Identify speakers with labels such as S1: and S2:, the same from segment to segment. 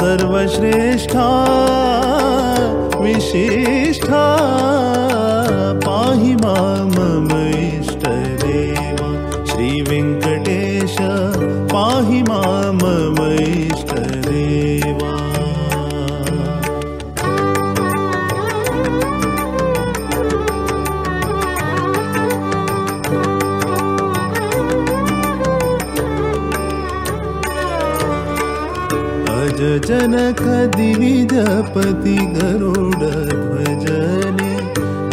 S1: सर्वश्रेष्ठा विशिष्ठा पाहि मां मम इष्टदेवा श्री वेंकटेश पाहि मां मम इष्टदेवा। जनक दिविजपति गरुड़ ध्वजने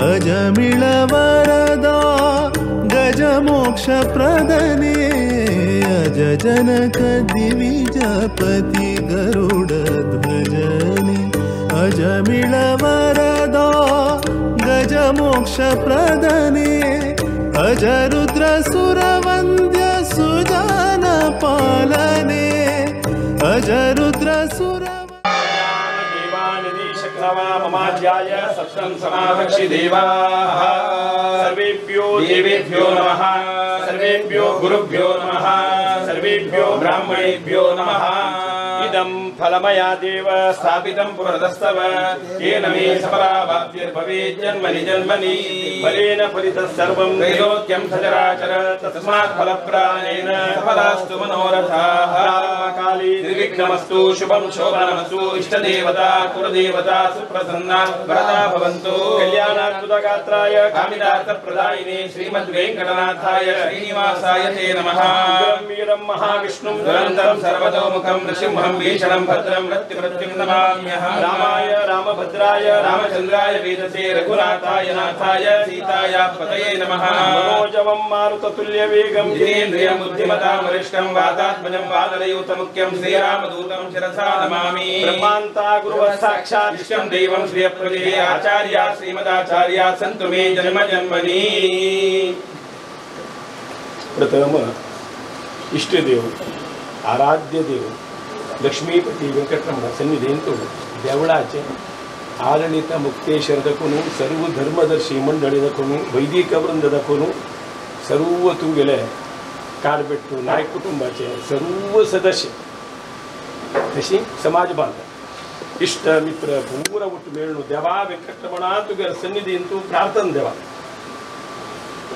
S1: अजमिळ वरदा गज मोक्ष प्रदने। अज जनक दिविजपति गरुड़ ध्वजने अजमिळ वरदा गज मोक्ष प्रदने। अज रुद्र सुरवंद्य सुजन पालने अज रुद्र सुर
S2: ममाध्याय सप्तं समाभक्षि देवाः। सर्वेभ्यो देवेभ्यो नमः। सर्वेभ्यो गुरुभ्यो नमः। सर्वेभ्यो ब्राह्मणेभ्यो नमः। इदं फलमया देव स्थापितं पुरतस्तव येन मे सफलावाप्तिर्भवेत् जन्मनि जन्मनि। फलेन फलितः सर्वं त्रैलोक्यं सचराचर तस्मात् फलप्राणेन सफलास्तु मनोरथाः। काले निर्विघ्नमस्तु शुभं शोभनमस्तु। इष्टदेवता कुलदेवता सुप्रसन्ना वरदा भवन्तु। कल्याणाद्भुतगात्राय कामितार्थप्रदायिने श्रीमद्वेङ्कटनाथाय श्रीनिवासाय ते नमः। वीरं महाविष्णुं दुरन्धरं सर्वतोमुखं नृसिंहं भीषणं भद्रं मृत्युमृत्युं नमाम्यहम्। रामाय रामभद्राय रामचन्द्राय वेदसे रघुनाथाय नाथाय सीताय पतये नमः। मनोजवं मारुततुल्यवेगं जितेन्द्रियं बुद्धिमतां वरिष्ठं वातात्मजं वानरयूथमुख्यं श्रीरामदूतं शिरसा नमामि। ब्रह्मान्ता गुरुवः साक्षात् इष्टं दैवं श्रियप्रदे आचार्या श्रीमदाचार्या सन्तु मे जन्म जन्मनि।
S3: प्रथम इष्टदेव आराध्य देव लक्ष्मीपती वेंकटरमण सन्निधींतु देवळाचे आडळीत मुक्तेश्वर दाखोवन सर्व धर्मदर्शी मंडळी दाखोवन वैदिक वृंद दाखोवन सर्व तुगेले कारबेट्टू नायक कुटुंबाचे सर्व सदस्य तशी समाज बांधव इष्ट मित्र पूरा ಒಟ್ಟು ಮೇಳು देवा वेंकटरमणा तुगेले सन्निधींतु प्रार्थना देवा।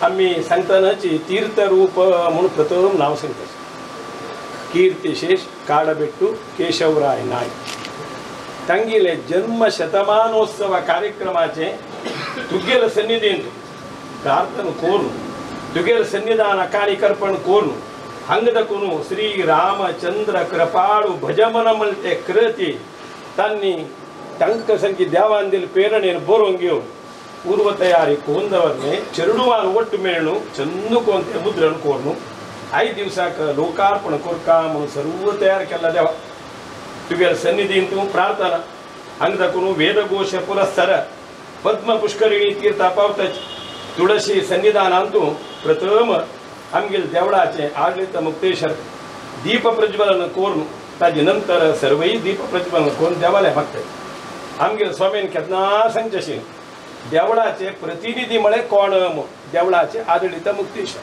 S3: आमी सांगतनाची तीर्थरूप म्हणून प्रथम नाव सांगता कीर्तिशेष काडबेट्टू केशवराय नायक तांगेले जन्म शतमानोत्सव कार्यक्रमाचे तुगेले सन्निधींतु प्रार्थना करून तुगेले सन्निधान काणिकर्पण करून हांगा दाखोवन श्री रामचंद्र कृपाळू भजमन म्हणटे कृती तांणी तांकां सामकी देवान दिल्ले प्रेरणेन बरोवन घेवन पूर्व तयारी करून दवरले चेरडुवान ಒಟ್ಟು ಮೇಳು चंदकोंते मुद्रण कोर्नु ಐದು दिवसाक लोकार्पण कोरका म्हणून सर्व तयार केला देवा तुगेले सन्निधींतु प्रार्थना हांगा दाखोवन वेदघोष पुरस्सर पद्म पुष्करिणी तीर्थ पावताच तुळशी सन्निधानांतु प्रथम आमगेले देवळाचे आडळीत मुक्तेश्वर दीप प्रज्वलन कोरून ताजे नंतर सर्वय दीप प्रज्वलन करून देवाले मागतात। आमगेले स्वामीन केन्ना सांगचें देवळाचे प्रतिनिधी म्हळे कोण देवळाचे आडळीत मुक्तेश्वर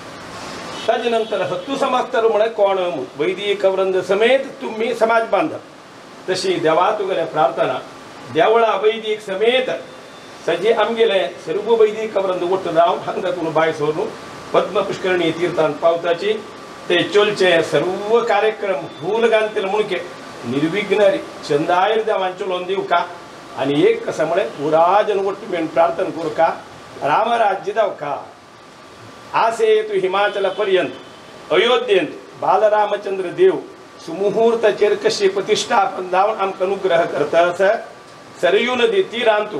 S3: ताजे नंतर हत्तू समाजतर म्हळे कोण वैदिक वृंद समेत तुम्ही समाज बांधव तशी देवा तुगेले प्रार्थना देवळा वैदिक समेत सजे आमगेले सर्व वैदिक वृंद ಒಟ್ಟು जावन हांगा दाखोवन भायर सरून पद्म पुष्करणी तीर्थान पावताची ते चोलचे सर्व कार्यक्रम फूल घालतले म्हणके निर्विघ्न चंदायर देवान चलोवन दिवका आनी एक कशें म्हळें पुराजन ಒಟ್ಟು मेळून प्रार्थना करुका रामराज्य जावका। आसे तू हिमाचल पर्यंत अयोध्येंत बालरामचंद्र देव सुमुहूर्ताचेर कशी प्रतिष्ठापन जावन आमकां अनुग्रह करता आसा. सरयू नदी तीरांतू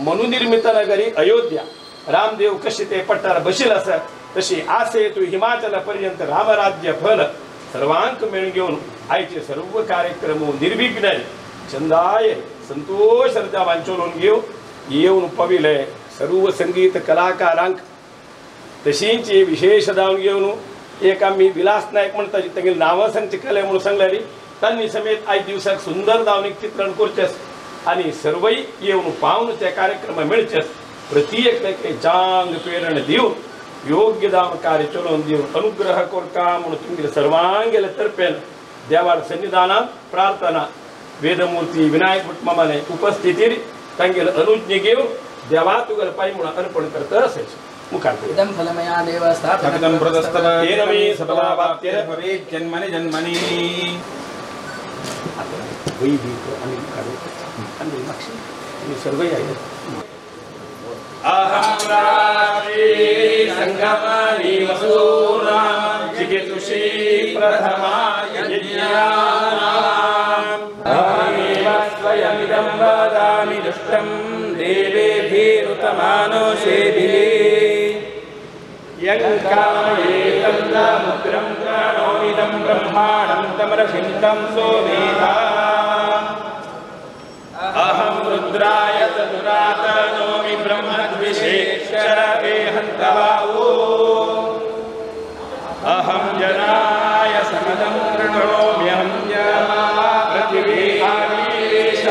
S3: मनुनिर्मित नगरी अयोध्या रामदेव कशी ते पट्टार बशील आसा तशी आसेतू हिमाचल पर्यंत रामराज्य फल सर्वांक मेळून घेवन आयचे सर्व कार्यक्रम निर्विघ्न चंदाय संतोष वांचोलोन घेवन येवन पविले सर्व संगीत कलाकारांक तशींच विशेष जावन घेवन एक आमी विलास नायक म्हणटा तांगेली नांवां सांगची कले म्हणून सांगल्यारी तांणी समेत आयज दिवसाक सुंदर जावन एक चित्रण करचें आनी सर्वय येवन पावन ते कार्यक्रम मेळचे प्रति एकल्याक चांग प्रेरणा दिवन योग्य जावन कार्य चलोवन दिवन अनुग्रह करता म्हणून तुमगेले सर्वांगेले तर्फेन देवार सन्निधानात प्रार्थना वेदमूर्ती विनायक भटमामाले उपस्थितीर तांगेले अनुज्ञ घेवन देवा तुगेले पांय म्हणून अर्पण करता अशें मुखार
S4: इदं फलमया देव स्थापितं
S2: प्रदस्तव तेन मे सफलावाप्तिर् भवेत् जन्मनि जन्मनि.
S3: वैदिक आनी मुखार आनी मातशें तुमी सर्वय आयले. अहं रात्रि संगमानि वसूनां जिगीषुषी प्रथमा यज्ञानाम् अहमेव स्वयमिदं वदामि दुष्टं देवेभिरुतमानुषेभिः यं कामयेतं तमुग्रं प्रणोमिदं ब्रह्माणं तमरसिन्तं सोमेधा. अहं रुद्राय चतुरातनोमि ब्रह्मद्विषे शरवे हन्तवावो. अहं जनाय समदं कृणोम्यहं पृथिवी आवीरेश.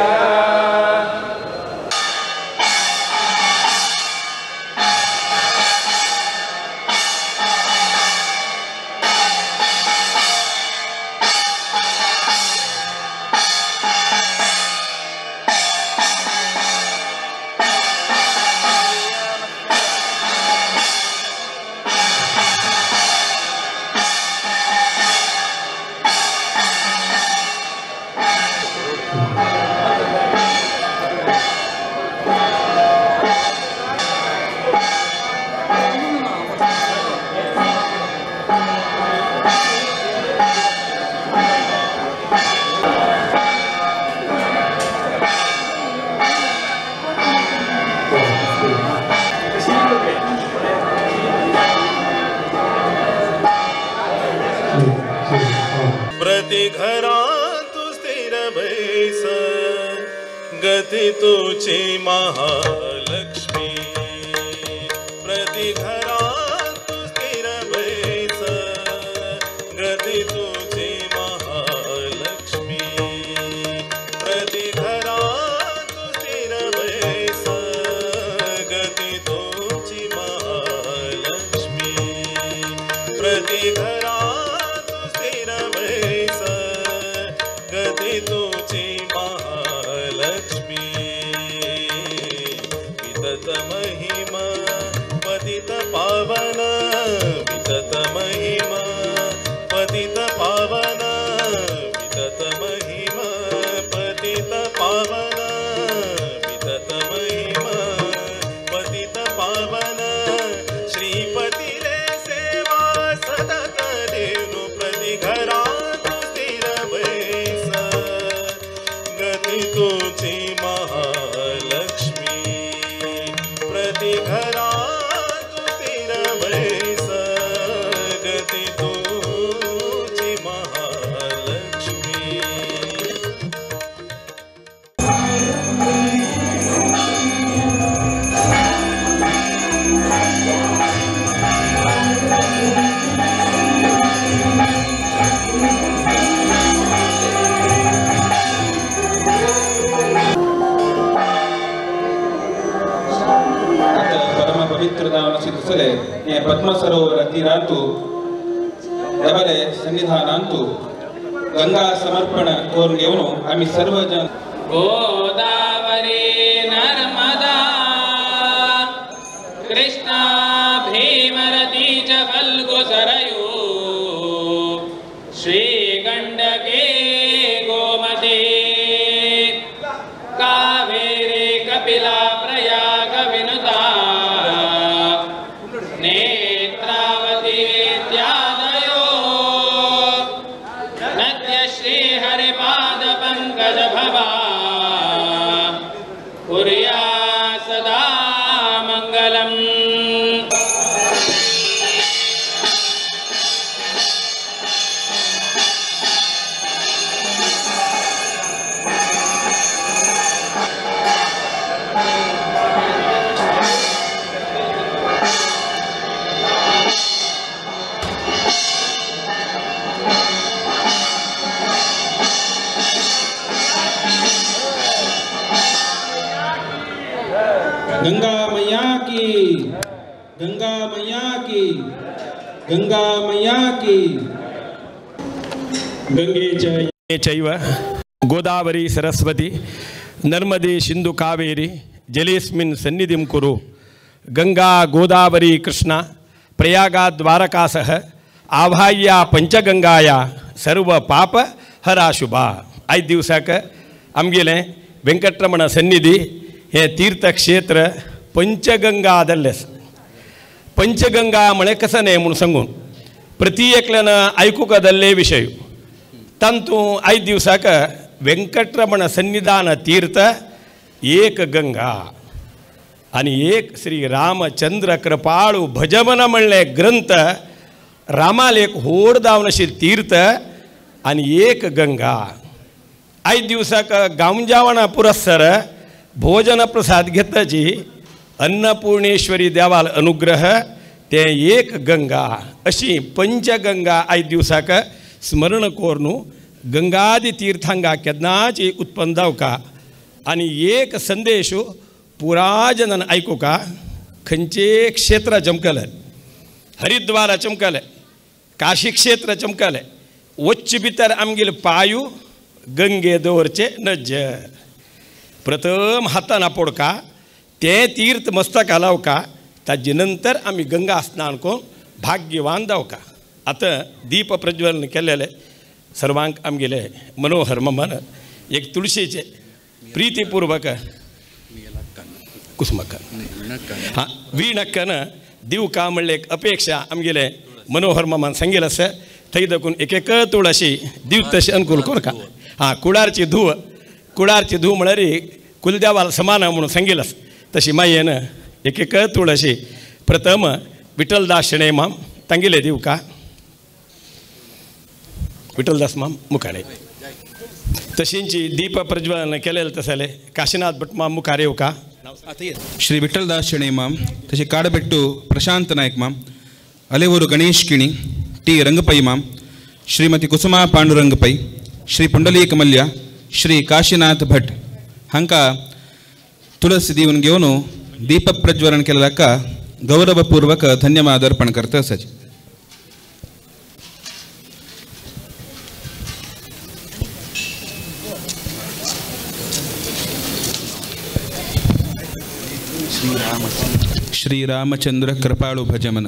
S1: प्रतिघरांतु स्थिर बैस गती तुझी महालक्ष्मी. प्रतिघरांतु स्थिर बैस गती तुझी महालक्ष्मी. प्रतिघरांतु स्थिर बैस गती तुझी महालक्ष्मी. प्रतिघरांतु स्थिर बैस गती तुझी महालक्ष्मी. वितत महिमा पतित पावन वितत महिमा पतित पावन वितत महिमा पतित पावन वितत महिमा पतित पावन. श्रीपतिले सेवा सतत देनु प्रतिघरांतु स्थिर बैस गती तुझी महालक्ष्मी. प्रतिघरांतु स्थिर बैस गती तुझी महालक्ष्मी.
S2: पवित्र दावनसी दुसरे हे पद्म सरोवर तीरांतु देवाले सन्निधानांतु गंगा समर्पण करून घेवन आम्ही सर्वजण
S5: गोदावरी नर्मदा कृष्णा भीमरती च फल्गु सरयू श्रीगण्डके गोमती कावेरी कपिला प्रयाग विनुता नेत्रावती इत्यादयो नद्यः कुर्या सदा मंगलम।
S2: गंगा मैया की, गंगा मैया की, गंगा मैया की।
S3: गंगे चैव गोदावरी सरस्वती नर्मदे सिंधु कावेरी जलेस्मिन् सन्निधिं कुरु। गंगा गोदावरी कृष्णा प्रयागा द्वारका सह आवाह्या पंचगंगाया सर्व पाप हराशुभा। आयज दिवसाक आमगेलें वेंकटरमण सन्निधी हे तीर्थक्षेत्र पंचगंगा जाल्लें आसा। पंचगंगा म्हळ्यार कसं न्हय म्हूण सांगून प्रति एकल्यान आयकूंक जाल्ले विशय। तातूंत आयज दिवसाक वेंकटरमण सन्निधान तीर्थ एक गंगा आनी एक श्री रामचंद्र कृपाळू भजमन म्हणलें ग्रंथ रामाल एक होड जावन अशी तीर्थ आनी एक गंगा। आयज दिवसाक गांवजावणा पुरस्सर भोजन प्रसाद घेतची अन्नपूर्णेश्वरी देवाल अनुग्रह ते एक गंगा अशी पंचगंगा आयज दिवसाक स्मरण करून गंगादी तीर्थांगा केन्नाची उत्पन्न जावका आनी एक संदेश पुरा जनान आयकुका। खंयचे क्षेत्र चमकलें, हरिद्वार चमकलें, काशी क्षेत्र चमकलें, वच्चे भितर आमगेले पांय गंगे दवरचे नज्जर। प्रथम हातान आपोडका तें तीर्थ मस्तका लावका, ताजे नंतर आमी गंगा स्नान करून भाग्यवान जावका। आतां दीप प्रज्वलन केलेलें सर्वांक आमगेले मनोहर ममन एक तुळशीचे प्रीतिपूर्वक कुसुमक्कन हां वीणक्कन दिवका म्हणले एक अपेक्षा आमगेले मनोहर मामान सांगेल आसा। थंय दाखून एक एक तुळशी दिव तशी अनुकूल करका। हां कुडारची धूव, कुडारची धूव म्हळ्यार कुलदेवाल समान म्हणून सांगेल आसा। तशी मायेन एक एक तुळशी प्रथम विठलदास शेणै माम तांगेले दिवका। विठलदास माम मुखार तशींची दीप प्रज्वलन केलेले तसले काशीनाथ भट माम मुखार येवका।
S2: श्री विठलदास शेणै माम, तशें काडबेट्टू प्रशांत नायक माम, अलेवूर गणेश किणी, टी रंगपै माम, श्रीमती कुसुमा पांडुरंग पै, श्री पुंडलीक मल्ल्या, श्री काशीनाथ भट हांकां तुळस दिवन घेवन दीप प्रज्वलन केल्ल्याका गौरवपूर्वक धन्यवाद अर्पण करता आसाची। श्री रामचंद्र कृपाळू भजमन।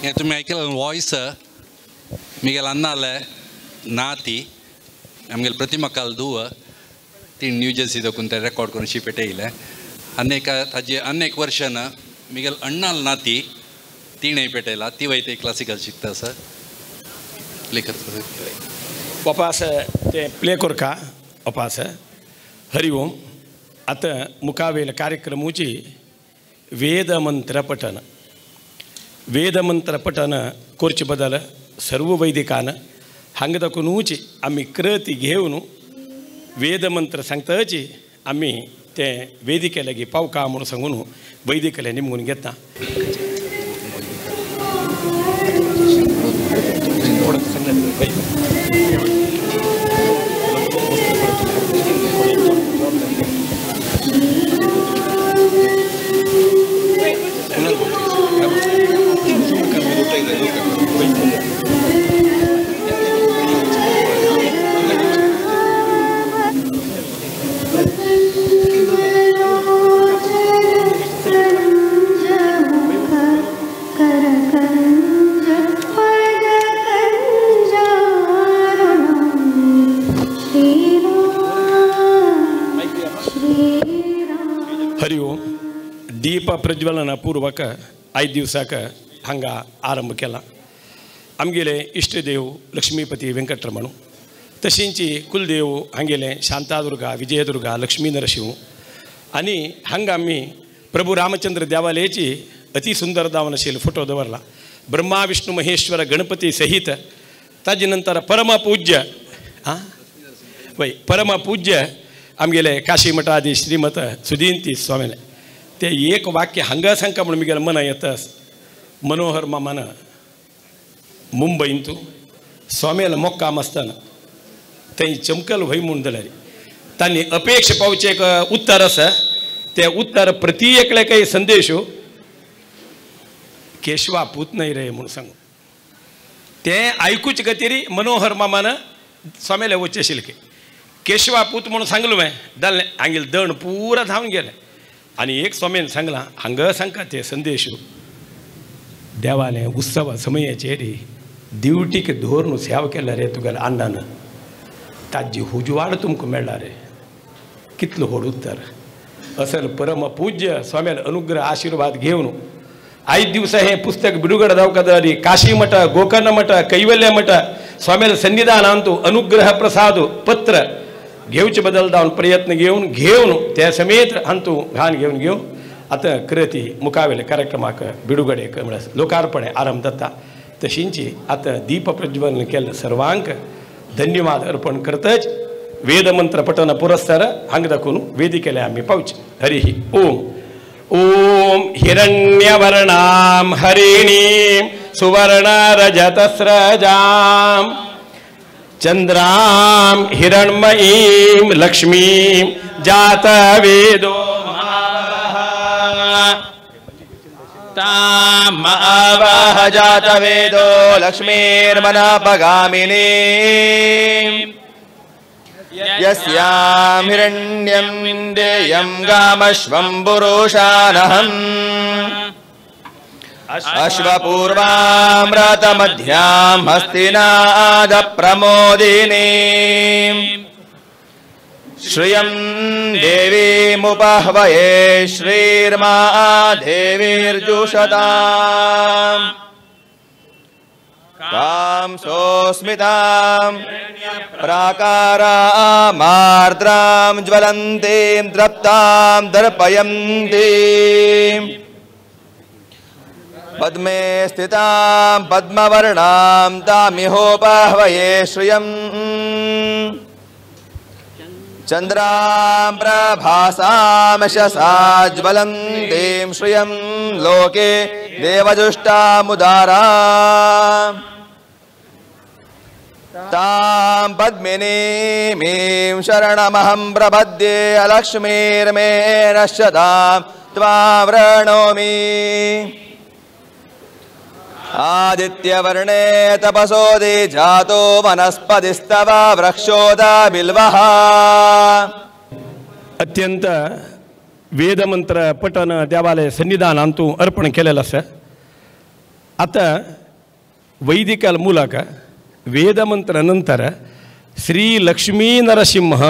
S6: हे तुमी आयकला वॉयस मिगेल अन्नाले नाती आमगेले प्रतिमा धुव ती न्यू जर्सी दाखून ते रेकॉर्ड करून शी पेटयलें। आनी ताजे आनी एक वर्शन मिगेल अण्णाल नाती तिणें पेटयला, ती वयता क्लासिकल शिकता आसा। प्ले करता
S3: वापास ते प्ले करका वापास। हरि ओम। आतां मुखावेल कार्यक्रमूची वेदमंत्र पठन, वेदमंत्र पठन करचे बदल सर्व वैदिकान हांगा दाखोवनूच आमी कृती घेवन वेदमंत्र सांगताची आमी ते वेदिके लागीं पावका म्हूण सांगून वैदिकेले निमगून घेता।
S7: कर कंज पद कंजा।
S3: हरि ओम. दीप प्रज्वलना पूर्वक आयज दिवसाक हांगा आरंभ केला. आमगेले इश्टदेव लक्ष्मीपती वेंकटरमण, तशींची कुलदेव हांगेले शांतादुर्गा, विजयदुर्गा, लक्ष्मी नरशिंह. आनी हांगा आमी प्रभू रामचंद्र देवालयाची अति सुंदर दावन आशिल्लो फोटो दवरला. ब्रह्मा विष्णु महेश्वर गणपती सहित. ताजे नंतर परमपूज्य वय परमपूज्य आमगेले काशी मठाधी श्रीमत सुदींती स्वामीले ते एक वाक्य हांगा सांगका म्हणून म्हगेलें मना येता. मनोहर मामान मुंबयंतू स्वामीला मोक्काम आसतना थंय चमकल व्हय म्हूण जाल्यार तांणी अपेक्ष पावचें एक उत्तर आसा. तें उत्तर प्रति एकले काही संदेश केशवा पूत न्हय रे म्हूण सांगू. तें आयकूचे खातीर मनोहर मामान स्वामीले वचचें आशिल्लें. केशवा पूत म्हणून सांगलो हांवें जालें हांगेलें दण पुरा धांवन गेलें. आनी एक स्वामीन सांगलां हांगा सांगता ते संदेश देवालें उत्सवा समयाचेर दिवटीक धरून सेवा केला रे तुगेल्या अण्णान, ताजी उजवाड तुमकां मेळ्ळा रे. कितलो व्हड उत्तर. असल परम पूज्य स्वाम्याल अनुग्रह आशीर्वाद घेवन आयज दिवसा हें पुस्तक बिडुगड जावका काशी मठ, गोकर्ण मठ, कैवल्य मठ स्वाम्याल सन्निधानांतू अनुग्रह प्रसाद पत्र घेवचे बदल जावन प्रयत्न घेवन घेवन त्या समेत हांतू घाण घेवन घेवन आतां कृती मुखावेले कार्यक्रमाक बिडुगडेक म्हळ्यार लोकार्पण आरंभ जाता. तशींची आतां दीप प्रज्वलन केल्लें सर्वांक धन्यवाद अर्पण करतच वेदमंत्र पठन पुरस्कार हांगा दाखोवन वेदिकेले आमी पावचे. हरि ओम. ओम हिरण्यवर्णां हरिणीं सुवर्णरजतस्रजां चंद्रां हिरण्मयीं लक्ष्मीं जातवेदो
S7: तामावह जातवेदो लक्ष्मीर्मनापगामिनी यस्यां हिरण्यं विन्देयं गामश्वं पुरुषानहम् अश्वपूर्वां रथमध्यां हस्तिनादप्रमोदिनीं श्रियं देवीमुपह्वये श्रीर्मा देवीर्जुषताम् कां सोऽस्मितां प्राकारामार्द्रां ज्वलन्तीं द्रप्तां दर्पयन्तीं पद्मे स्थितां पद्मवर्णां तामिहोपह्वये श्रियम् चंद्रां प्रभासां शसा ज्वलन्तीं श्रियं लोके देवजुष्टामुदारां तां पद्मिनीमीं शरणमहं प्रपद्ये अलक्ष्मीर्मे नश्यतां त्वां वृणोमि. आदित्यवर्णे तपसोदि जातो वनस्पतिस्तव वृक्षोदा बिल्वः.
S3: अत्यंत वेदमंत्र पठन देवालय सन्निधानांतू अर्पण केलेलं आसा. आतां वैदिकल ಮೂಲಕ ವೇದಮಂತ್ರ ನಂತರ ಶ್ರೀ ಲಕ್ಷ್ಮೀ ನರಸಿಂಹ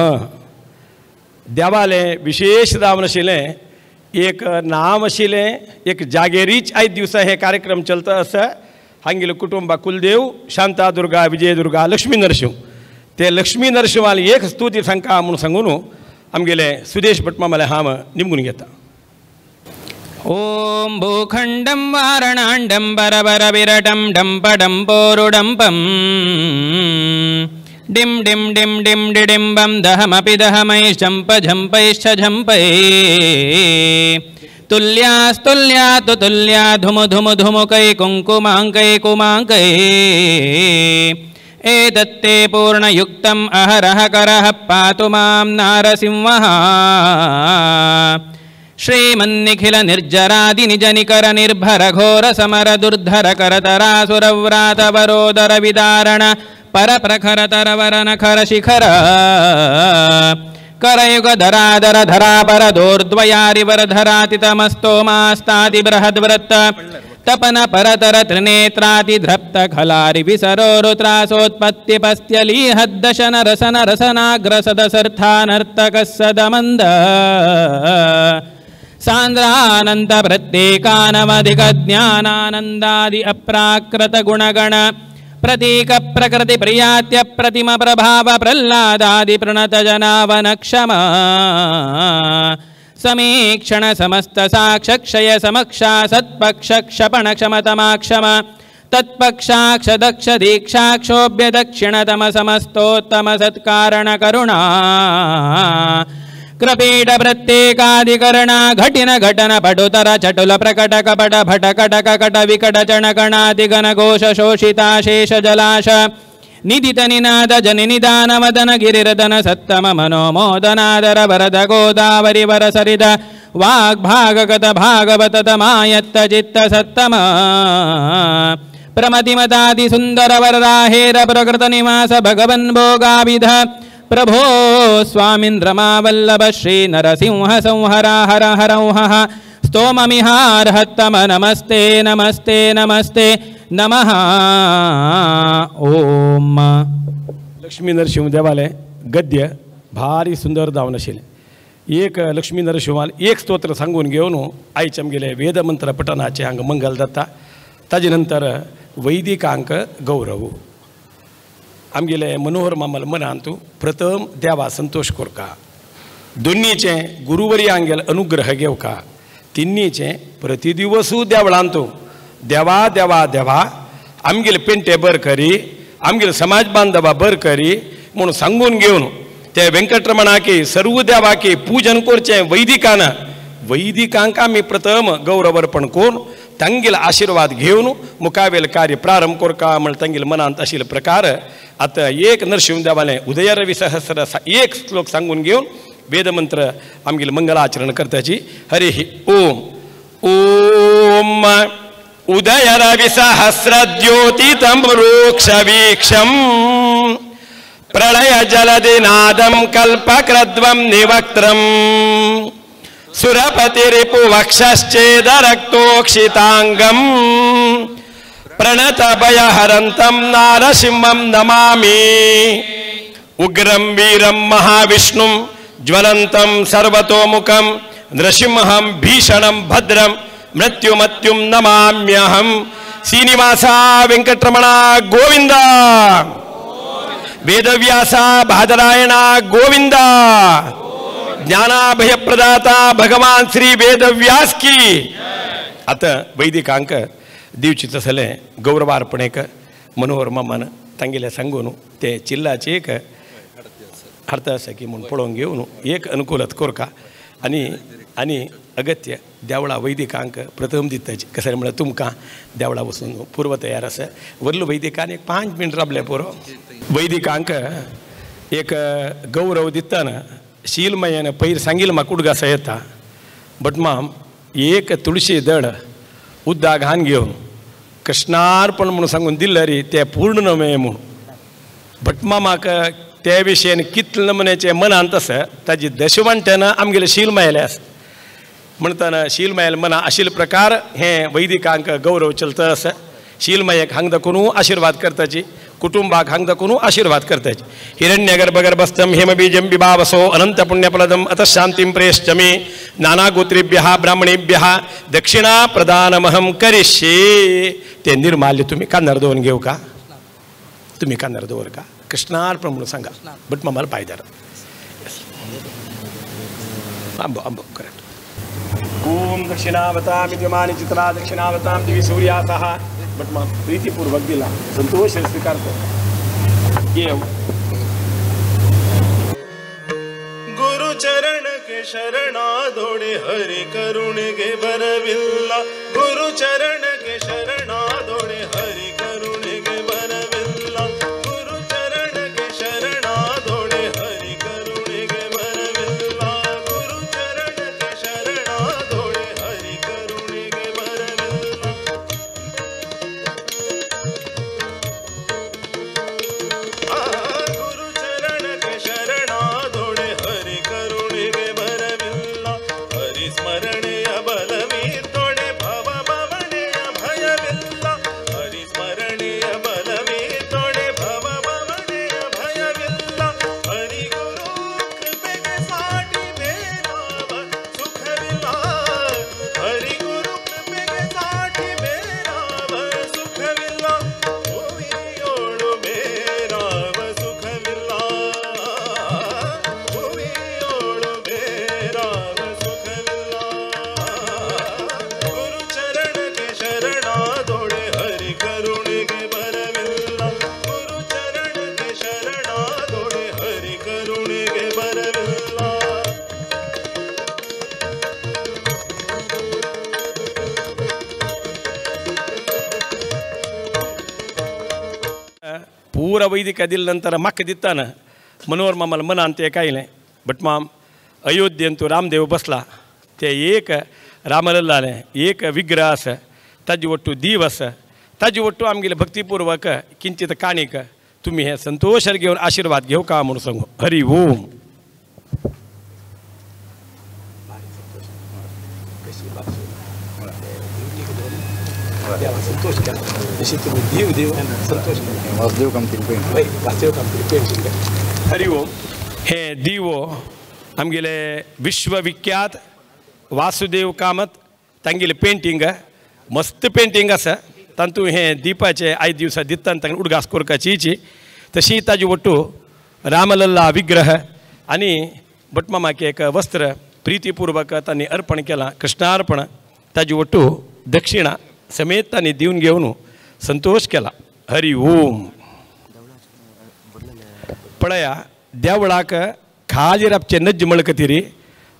S3: देवालय विशेष दावन आशिल्लें एक नाम आशिल्लें एक जागेरीच आयज दिवसा हे कार्यक्रम चलता आसा. हांगेले कुटुंबा कुलदेव शांतादुर्गा, विजयदुर्गा, लक्ष्मी नरसिंह. ते लक्ष्मी नरसिंहाले एक स्तुती सांगका म्हूण सांगून आमगेले सुदेश भट मामाले हांव निमगून घेता.
S5: ओम भूखंडं वारणांडं बरबरविरटं डम्पडम्पोरुडम्पं डिं डिं डिं डिं डिडिम्बं दहमपि दहमैश्चम्प झम्पैश्च झम्पै तुल्यास्तुल्या तु तुल्या धुमु धुमु धुमुकै कुङ्कुमाङ्कै कुमाङ्कै एतत्ते पूर्णयुक्तम् अहरः करः पातु मां नारसिंहः. श्रीमन्निखिल निर्जरादि निजनिकर निर्भर घोर समर दुर्धर करतरासुरव्रात वरोदर विदारण परप्रखर तरवर नखर शिखर करयुग धराधर धरापर दोर्द्वयारिवर धरातितमस्तोमास्ताति बृहद्व्रत तपन परतर त्रिनेत्राति ध्रप्त खलारि विसरोरुत्रासोत्पत्तिपस्त्यलीहद्दशन रसन रसनाग्रसदसर्थानर्तकः सदमन्द सांद्रानंद प्रत्येकानवधिक ज्ञानानंदादि अप्राकृत गुणगण प्रतीक प्रकृति प्रियात्य प्रतिम प्रभाव प्रह्लादादि प्रणत जनावन क्षमा समीक्षण समस्त साक्षक्षय समक्षा सत्पक्ष क्षपण क्षमतमाक्षम तत्पक्षाक्ष दक्ष दीक्षाक्षोभ्य दक्षिणतम समस्तोत्तम सत्कारण करुणा कृपीड प्रत्येकाधिकरणा घटिन घटन पटुतर चटुल प्रकट कपट भट कटक कट विकट चण गणादिगण घोष शोषिता शेष जलाश निदित निनाद जनि निदान वदन गिरिरदन सत्तम मनोमोदनादर वरद गोदावरी वर सरिद वाग्भागगत भागवत तमायत्त चित्त सत्तम प्रमतिमतादि सुंदर वरराहेर प्रकृत निवास भगवन् भोगाविध प्रभो स्वामिन् रमावल्लभ श्री नरसिंह संहरा हर हरौह स्तोममिहार्हत्तम नमस्ते नमस्ते नमस्ते नमः। ओम।
S3: लक्ष्मी नरसिंह देवालय गद्य भारी सुंदर जावन आशिल्लें। एक लक्ष्मी नरसिंहाल एक स्तोत्र सांगून घेवन आयचे आमगेले वेदमंत्र पठनाचें हांगा मंगल जाता। ताजे नंतर वैदिकांक गौरव आमगेले मनोहर मामाल मनांतू प्रथम देवा संतोष कोरका, दोन्नीचे गुरुवरी आंगेल अनुग्रह घेवका, तिन्नीचे प्रतिदिवसू देवळांतू देवा देवा देवा आमगेले पेंटे बर करी, आमगेले समाज बांधवा बर करी म्हणून सांगून घेवन ते वेंकटरमणाके सर्व देवाके पूजन करचें वैदिकान वैदिकांक आमी प्रथम गौरव अर्पण करून तांगेल आशिर्वाद घेवन मुखावेल कार्य प्रारंभ करका म्हण तांगेल मनांत आशिल्ले प्रकार आतां एक नरसिंह देवालें उदयरवी सहस्र एक श्लोक सांगून घेवन वेदमंत्र आमगेले मंगलाचरण करताची। हरि ओम। ओम उदयरवि सहस्रज्योतितं वृक्षवीक्षं प्रलय जलदिनादं कल्पक्रद्वं निवक्त्रं सुरपतिरिपुवक्षश्चेदरक्तोक्षिताङ्गं प्रणतभयहरन्तं नारसिंहं नमामि। उग्रं वीरं महाविष्णुं ज्वलन्तं सर्वतोमुखं नृसिंहं भीषणं भद्रं मृत्युमत्युं नमाम्यहं। श्रीनिवासा वेंकटरमणा गोविंद, वेदव्यासा बादरायणा गोविंद, ज्ञानाभयप्रदाता भगवान श्री वेदव्यास की। आतां वैदिकांक दिवची तसलें गौरवार्पणेक मनोहर मामान तांगेलें सांगून ते चिल्लाचे एक अर्थ आसा की म्हूण पळोवन घेवन एक अनुकूलत कोरका आनी आनी अगत्य देवळा वैदिकांक प्रथम दिताची। कशें म्हळ्यार तुमकां देवळा वचून पूर्व तयार आसा वरलो वैदिकान एक 5 मिनट राबले पुरो। वैदिकांक एक गौरव दितना शीलमयान पयर सांगिल म्हाका उडगासा येता बट माम एक तुळशी दड उद्दा घान घेवन कृष्णार्पण म्हणून सांगून दिल्लं रे ते पूर्ण नमे म्हूण भटमामाक ते विशयन कितले नमुन्याचें मनांत आसा ताजी दशवांट्यान आमगेले शीलमयाले आसा म्हणटना शीलमयाले मना आशिल्ले प्रकार हे वैदिकांक गौरव चलता आसा। शीलमयक हांग दाखोवन आशिर्वाद करताची, कुटुंबाक हांग दाखोवन आशिर्वाद करताची। हिरण्यगर्भगर्भस्थं हेमबीजं विभावसो अनंत पुण्यफलदं अतः शांतिं प्रेष्यमि नानागोत्रेभ्यः ब्राह्मणेभ्यः दक्षिणा प्रदानमहं करिष्ये। ते निर्माल्य तुम्ही कानार दवरून घेऊ का, तुम्ही कानार दवर का कृष्णार्पण म्हणून सांगा बट मामाला पाय धरा आंबो आंबो करेक्ट। ओम दक्षिणावतां विद्यमानि चित्रा दक्षिणावतां दिवि सूर्यासः बट मा प्रीतिपूर्वक दिला संतोष स्वीकार कर।
S1: गुरु चरण के शरणादोಡೆ हरि करुणೆಗೆ ಬರವಿಲ್ಲ, ಗುರು ಚರಣ के ಶರಣಾದೊಡೆ ಹರಿ ಕರುಣೆಗೆ ಬರವಿಲ್ಲ, ಗುರು ಚರಣ के ಶರಣಾದೊಡೆ ಹರಿ ಕರುಣೆಗೆ ಬರವಿಲ್ಲ, ಗುರು ಚರಣ के ಶರಣಾದೊಡೆ ಹರಿ ಕರುಣೆಗೆ ಬರವಿಲ್ಲ. ಗುರು ಚರಣ के ಶರಣಾದೊಡೆ ಹರಿ ಕರುಣೆಗೆ ಬರವಿಲ್ಲ, ಹರಿ ಸ್ಮರಣೆಯ ಬಲವೀರ್ತೊಡೆ ಭವ ಭವನೆಯ ಭಯವಿಲ್ಲ,
S3: ಪೂರ ವೈದಿಕ ದಿಲ್ ನಂತರ ಮಕ್ಕ ದಿತ್ತಾನ मनोहर मामाला मनान ते कायलें भट माम अयोध्येंतु रामदेव बसला ते एक रामलल्लालें एक विग्रह आसा ताजे ಒಟ್ಟು दीव आसा ताजे ಒಟ್ಟು आमगेले भक्तिपूर्वक किंचित काणीक तुमी हे संतोषार घेवन आशिर्वाद घेवका म्हणून सांगू. हरि ओम. संतोष केला जशी तुम्ही देव देव संतोष केला
S6: वासुदेव कामतीन
S3: वासुदेव कामतीन पेंटिंग. हरि ओम. हे दिवो आमगेले विश्वविख्यात वासुदेव कामत तांगेले पेंटिंग मस्त पेंटिंग आसा तांतू हे दीपाचे आयज दिवसा दित्तान तांकां उडगास करपाची तशी ताजे ಒಟ್ಟು रामलल्ला विग्रह आनी भटमामाक एक वस्त्र प्रितीपूर्वक तांणी अर्पण केलां कृष्णार्पण ताजे ಒಟ್ಟು दक्षिणा समेत तांणी दिवन घेवन संतोष केला. हरि ओम. पळया देवळाक खाजेर आपचे नज्ज मळकतिरी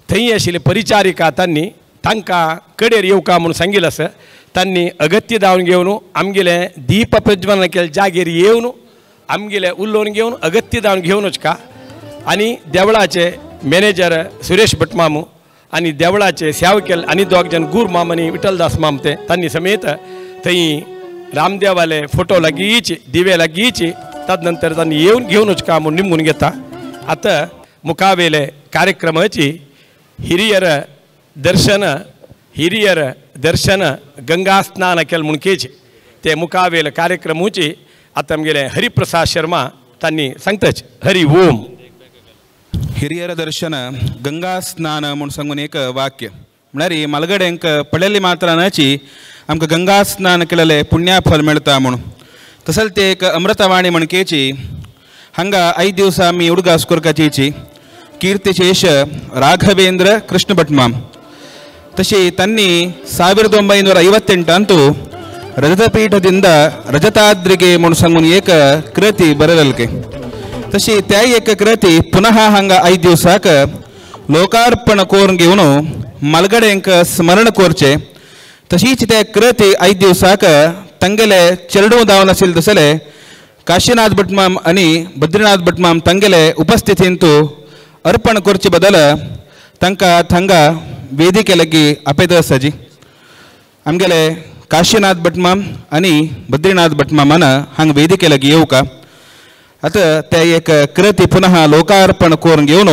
S3: थंय आशिल्ले परिचारिका तांणी तांकां कडेर येवका म्हणून सांगिल्लें आसा तांणी अगत्य धांवन घेवन आमगेले दीप प्रज्वलन केले जागेर येवन आमगेले उलोवन घेवन अगत्य धांवन घेवनूच का आनी देवळाचे मॅनेजर सुरेश भटमामू आनी देवळाचे सेवा केले आनी दोग जण गुर माम आनी विठलदास माम ते तांणी समेत थंय रामदेवाले फोटो लागींच दिवे लागींच तदनंतर तांणी येवन घेवनूच का म्हणून निमगून घेता. आतां मुखावेले कार्यक्रमाची हिरियर दर्शन हिरियर दर्शन गंगा स्नान केलें म्हूण केचे ते मुखावेले कार्यक्रमाची आतां आमगेले हरिप्रसाद शर्मा तांणी सांगताच. हरि ओम.
S2: हिरियर दर्शन गंगा स्नान म्हूण सांगून एक वाक्य म्हळ्यार मालगड्यांक पळयल्ली मात्रानाची आमकां गंगा स्नान केलेलें पुण्याफल मेळटा म्हणून तसंच ते एक अमृतवाणी म्हणकेची हांगा 5 दिवसा आमी उडगास करपाची कीर्तिशेष राघवेंद्र कृष्ण भटमाम तशी तांणी 1958 रजतपीठದಿಂದ रजताद्ರಿಗೆ म्हणून सांगून एक कृती बरयलके तशी त्या एक कृती पुनः हांगा 5 दिवसाक लोकार्पण करून घेवन मालगड्यांक स्मरण करचे तशीच त्या कृती 5 दिवसाक तांगेले चेडूं धांवन आशिल्ले तसले काशीनाथ भटमाम आनी बद्रीनाथ भटमाम तांगेले उपस्थितींतु अर्पण करचे बदल तांकां थांगा वेदिके लागीं आपयता आसा जी आमगेले काशीनाथ भटमाम आनी बद्रीनाथ भटमामान हांगा वेदिके लागीं येवका. आतां ते एक कृती पुनः लोकार्पण करून घेवन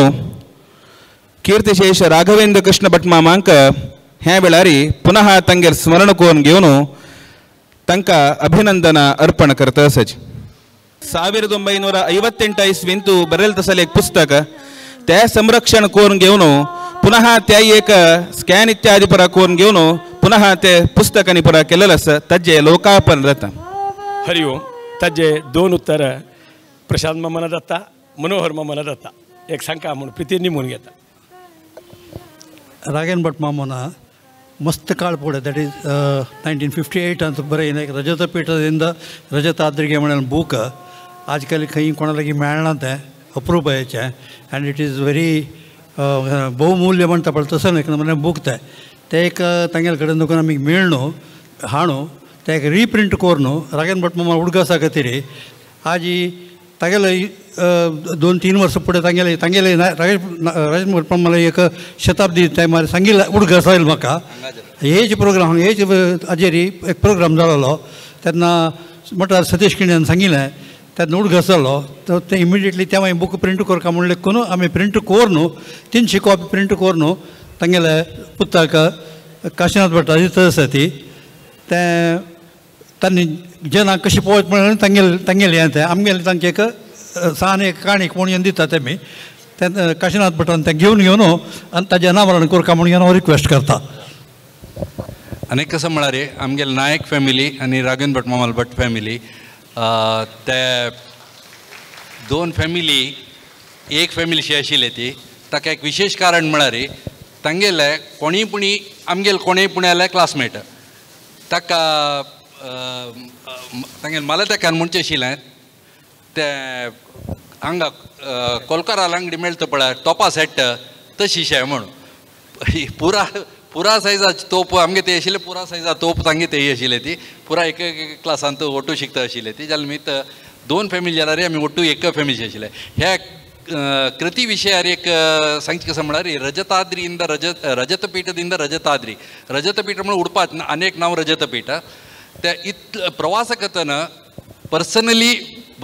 S2: कीर्तिशेष राघवेंद्र कृष्ण भटमामांक ह्या वेळार पुनः तांगेर स्मरण करून घेवन तांकां अभिनंदन अर्पण करता आसाची. 1958 इस्वींतु बरयल तसलें एक पुस्तक ते संरक्षण करून घेवन पुनः त्या एक स्कॅन इत्यादी परा करून घेवन पुनः ते पुस्तकांनी परा केलेलें आसा ताजें लोकार्पण जाता.
S3: हरि ओम. ताजे 2 उत्तर प्रशांत मामाना जाता मनोहर मामाना जाता एक सांका म्हूण प्रिती निमून घेता.
S8: रागेन भट मामನ ಮಸ್ತ್ ಕಾळ ಪೂಡ that is 1958 बरयन एक रजतपीठದಿಂದ रजताद्ರಿಗೆ म्हणून बूक आजकाल खंय कोणा लागीं मेळना तें अप्रुपायेचें अँड it is very बहुमूल्य म्हणटा पळय तसो न्हय म्हणजे बूक तें तें एक तांगेले कडेन दुकान आमी मेळ्ळो हाणू तें एक रिप्रिंट करून रागेन भट मामा उडगासा खातीर आजी तागेले 2-3 वर्सां फुडें तांगेले तांगेले राजेश भट मामाले एक शताब्दी टायमार सांगिल्लें उडगास आयलो म्हाका हेच प्रोग्राम हेच हाजेर एक प्रोग्राम जालोलो तेन्ना म्हटल्यार सतीश किण्यान सांगिल्लें तेन्ना उडगास जालो तर तें इमिडिएटली तें मागीर बूक प्रिंट करका म्हणलें करून आमी प्रिंट करून 300 कॉपी प्रिंट करून तांगेले पुताक काशीनाथ भटाची थंय आसा ती तें तांणी जेन्ना कशी पळोवप म्हणून तांगेले तांगेलें हें तें आमगेलें तांचें एक सान एक काणी कोण येवन दिता तेमी तें काशीनाथ भटान तें घेवन घेवन आनी ताजें नामरण करका म्हणून हांव रिक्वेस्ट करता.
S6: आनी कसं म्हळ्यार आमगेले नायक फॅमिली आनी राघवेंद्र भट मामाल भट फॅमिली ते 2 फॅमिली एक फॅमिलीशी आशिल्ली ती ताका एक विशेष कारण म्हळ्यार तांगेले कोणीय पुणी आमगेले कोणीय पुण्याले क्लासमेट ताका तांगेले मला ताका म्हणचें आशिल्लें ते हांगा कोलकारा लांगडी मेळटा पळय तोपा सेट तशी शे म्हणून पुरा पुरा सायजा तोप आमगे ते आशिल्ले पुरा सायजा तोप तांगे ते आशिल्ले ती पुरा एक एक क्लासांत ओटू शिकता आशिल्ले ती जाल्यार निमित्त दोन फॅमिली जाल्यार आमी ಒಟ್ಟು एक फॅमिली आशिल्ले. ह्या ಕೃತಿ ವಿಷಯ एक सांगचें कसं म्हळ्यार रजताद्रिಯಿಂದ ರಜತಪೀಠದಿಂದ ರಜತಾದ್ರಿ, ರಜತಪೀಠ म्हणून उडपात अनेक नाव रजतपीठ. त्या इत प्रवास करतना पर्सनली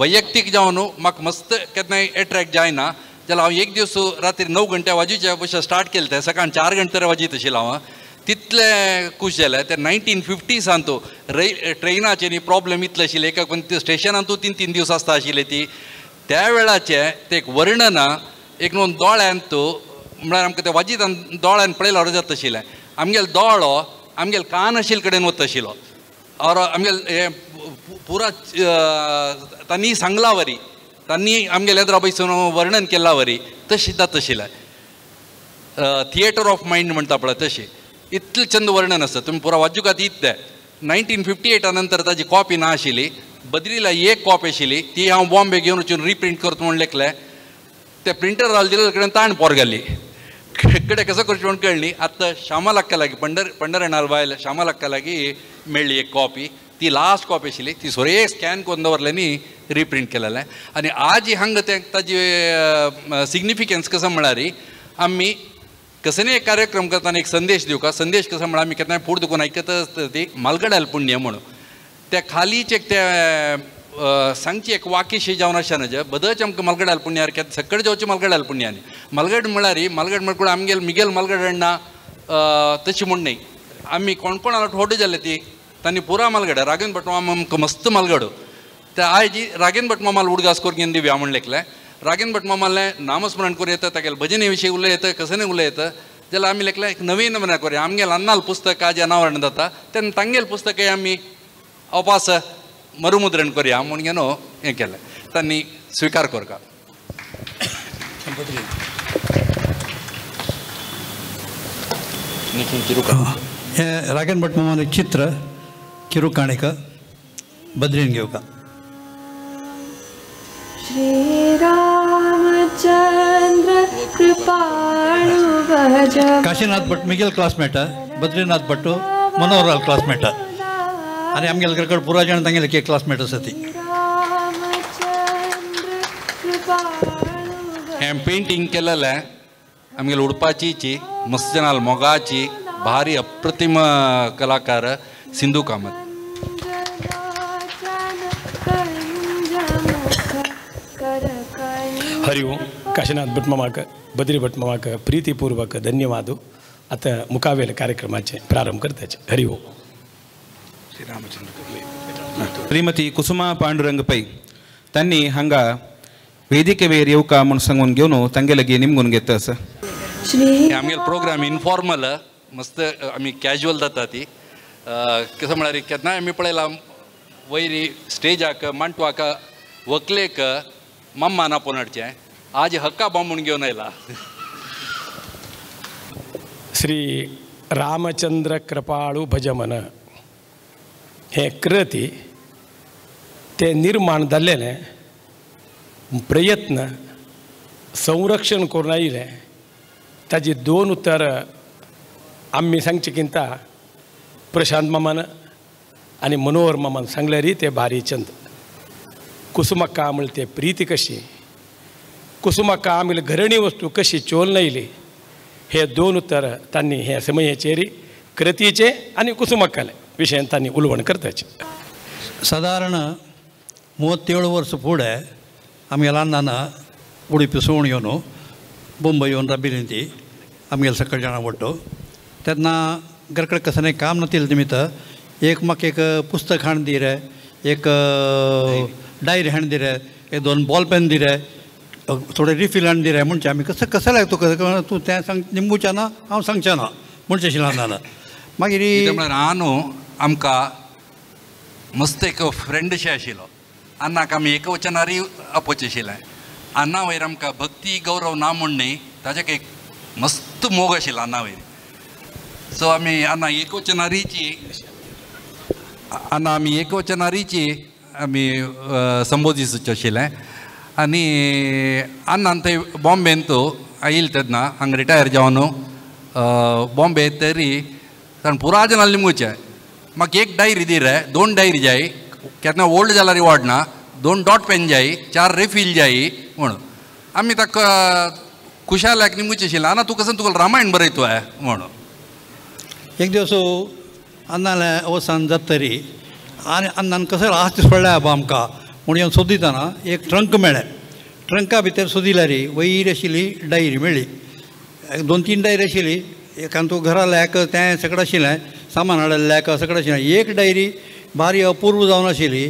S6: वैयक्तीक जावन म्हाका मस्त केन्नाय एट्रॅक्ट जायना जाल्यार हांव एक दीस रात्री 9 घंटे वाजूच्या पयशे स्टार्ट केलें तें सकाळ 4 घंटे वाजीत आशिल्लें हांव, तितलें खूश जालें. ते 1950s तो ट्रेनाचे न्ही प्रॉब्लेम इतले आशिल्ले, एका स्टेशनांतू 3-3 दीस आसता आशिल्ले ती. त्या वेळाचें तें एक वर्णन एक न्हू दोळ्यान तूं म्हळ्यार आमकां तें वाजीत दोळ्यान पळयल्यार जाता आशिल्लें. आमगेलो दोळो आमगेलो कान आशिल्ले कडेन वता आशिल्लो और आमगेले हें पुरा तांणी सांगला वरी, तांणी आमगेल्या येद्रा बैसून वर्णन केल्ला वरी तशें जाता आशिल्लें. थिएटर ऑफ मायंड म्हणटा पळय तशें इतलें चंद वर्णन आसता. तुमी पुरा वाजुकात इतलें. 1958 नंतर ताजी कॉपी ना आशिल्ली, बद्रीला एक कॉपी आशिल्ली ती हांव बॉम्बे घेवन वचून रिप्रिंट करता म्हूण लेखलें. ते प्रिंटर घाल दिले कडेन ताण पोर घाली कडेन कसो करचें म्हूण कळ्ळी. आतां श्यामल अक्का लागीं पंढरणाल बायल श्यामल अक्का लागीं मेळ्ळी एक कॉपी, ती लास्ट कॉपी आशिल्ली, ती सोरे स्कॅन करून दवरलें रिप्रिंट केलेलें. आनी आज हांगा तें ताजी सिग्निफिकन्स कसो म्हळ्यार आमी कसले एक कार्यक्रम करतना एक संदेश दिवका. संदेश कसो म्हळ्यार आमी केन्नाय फूड दुकून आयकत आसता ती मालगड्याल पुण्य म्हणून त्या खालीच एक त्या सांगची एक वाक्यशी जावन आसा न्हय बदच आमकां मालगड्याल पुण्यार सकळ जावचें मालगड्याल पुण्यानी. मालगड म्हळ्यार मालगड म्हळ्यार आमगेल मिगेल मालगड अण्णा तशी म्हूण न्हय, आमी कोण कोण थोडे जाले ती तांणी पुरा मालगड रागेन भट मामा आमकां मस्त मालगड त्या आयजी रागेन भट मामाल उडगास करून घेवन दिवया म्हूण लेखलें. रागेन भट मामालें नामस्मरण करूं येता, तागेलें भजने विशीं उलयता, कसने उलयता जाल्यार आमी लेखलें एक नवीन नवीन करूया. आमगेल अन्नाल पुस्तक आज अनावरण जाता तेन्ना तांगेल पुस्तकय आमी अपास मरुमुद्रण करूया म्हूण घेवन हें केलें, तांणी स्विकार करका.
S8: हें रागेन भट मामान एक चित्र किरुकाणिका बद्रीन घेवका.
S9: श्रीरामचंद्र कृपाळु भज.
S8: काशीनाथ भट मिगेल क्लासमेट, बद्रीनाथ भट मनोहरलाल क्लासमेट आनी आमगेले कडेन पुरा जाण तांगेले एक क्लासमेट आसा ती.
S6: हें पेंटींग केलेलें आमगेले उडपाचीची मस्त जाणाल मोगाची भारी अप्रतिम कलाकार सिंधू कामत.
S3: हरि ओम. काशीनाथ भट मामाक बद्री भट मामाक प्रीतिपूर्वक धन्यवाद. आतां मुखावेले कार्यक्रमाचे प्रारंभ करताचे. हरि ओम.
S2: श्रीमती कुसुमा पांडुरंग पै तांणी हांगा वेदिकेवेर येवका म्हूण सांगून घेवन तांगे लागीं निमगून घेता आसा.
S6: आमगेले प्रोग्राम इनफॉर्मल मस्त आमी कॅज्युअल जाता ती कसं म्हळ्यार केन्नाय आमी पळयलां वयरी स्टेजाक मांटवाक व्हंकलेक मम्मान आपोवन हाडचें, आज हक्का बांबून घेवन आयला.
S3: श्री रामचंद्र कृपाळू भजमन हें कृती तें निर्माण जाल्लेलें प्रयत्न संरक्षण करून आयिल्लें. ताजी दोन उतर आमी सांगचे किंता प्रशांत मामान आनी मनोहर मामान सांगल्यार ते भारी चंद. कुसुमक्का म्हळ्यार ते प्रिती कशी, कुसुमक्का आमगेली घरणी वस्तू कशी चोल येयली हे दोन उतर तांणी हे समयाचेर कृतीचे आनी कुसुमक्काले विशयान तांणी उलोवण करताचे.
S8: सादारण 37 वर्स फुडें आमगेल्या अण्णान उडुपी सोण येवन बोंबय येवन राबिल्ली ती आमगेले सकळ जाणां वट्टो. तेन्ना घरकडे कसलें काम नातिल्लें निमित्त एक म्हाका एक पुस्तक हाडून दी रे, एक डायरी हाडून दी रे, एक 2 बॉल पेन दी रे, थोडे रिफील हाडून दी रे म्हणचें आमी कसं कसं लागता तुका तूं तें सांग निमगुचें ना हांव सांगचें ना म्हणचें आशिल्लें अण्णान. मागीर
S6: म्हळ्यार आनो आमकां मस्त एक फ्रेंडशें आशिल्लो. अन्नाक आमी एकवचनारय आपोवचें आशिल्लें. अन्ना वयर आमकां भक्ती गौरव ना म्हूण न्ही, ताजे एक मस्त मोग आशिल्लो अन्ना वयर. सो आमी अन्ना एकवचनारीची अन्ना आमी एकवचनारीची आमी संबोधिसूचें आशिल्लें. आनी अन्नान थंय बॉम्बेन तो आयिल्लो तेन्ना हांगा रिटायर जावन बॉम्बे तरी कारण पुरा जाणां निमगुचें म्हाका एक डायरी दी रे, 2 डायरी जाय, केन्ना ओल्ड जाल्यार वाडना, 2 डॉट पेन जाय 4 रिफील जाय म्हणून आमी ताका खुशाल्याक निमूचे आशिल्लें आना तूं कसं तुका रामायण बरयतो आहे म्हणून.
S8: एक दिवस अन्नाले अवसान जातरी आनी अन्नान कसं आस पडल्या आबा आमकां म्हूण येवन सोदितना एक ट्रंक मेळ्ळें. ट्रंका भितर सोदिल्यार वयर आशिल्ली डायरी मेळ्ळी. 2-3 डायरी आशिल्ली. एकान तूं घरा लेक तें सगळें आशिल्लें सामान हाडलें लेक सगळें आशिल्लें. एक डायरी भारी अपूर्व जावन आशिल्ली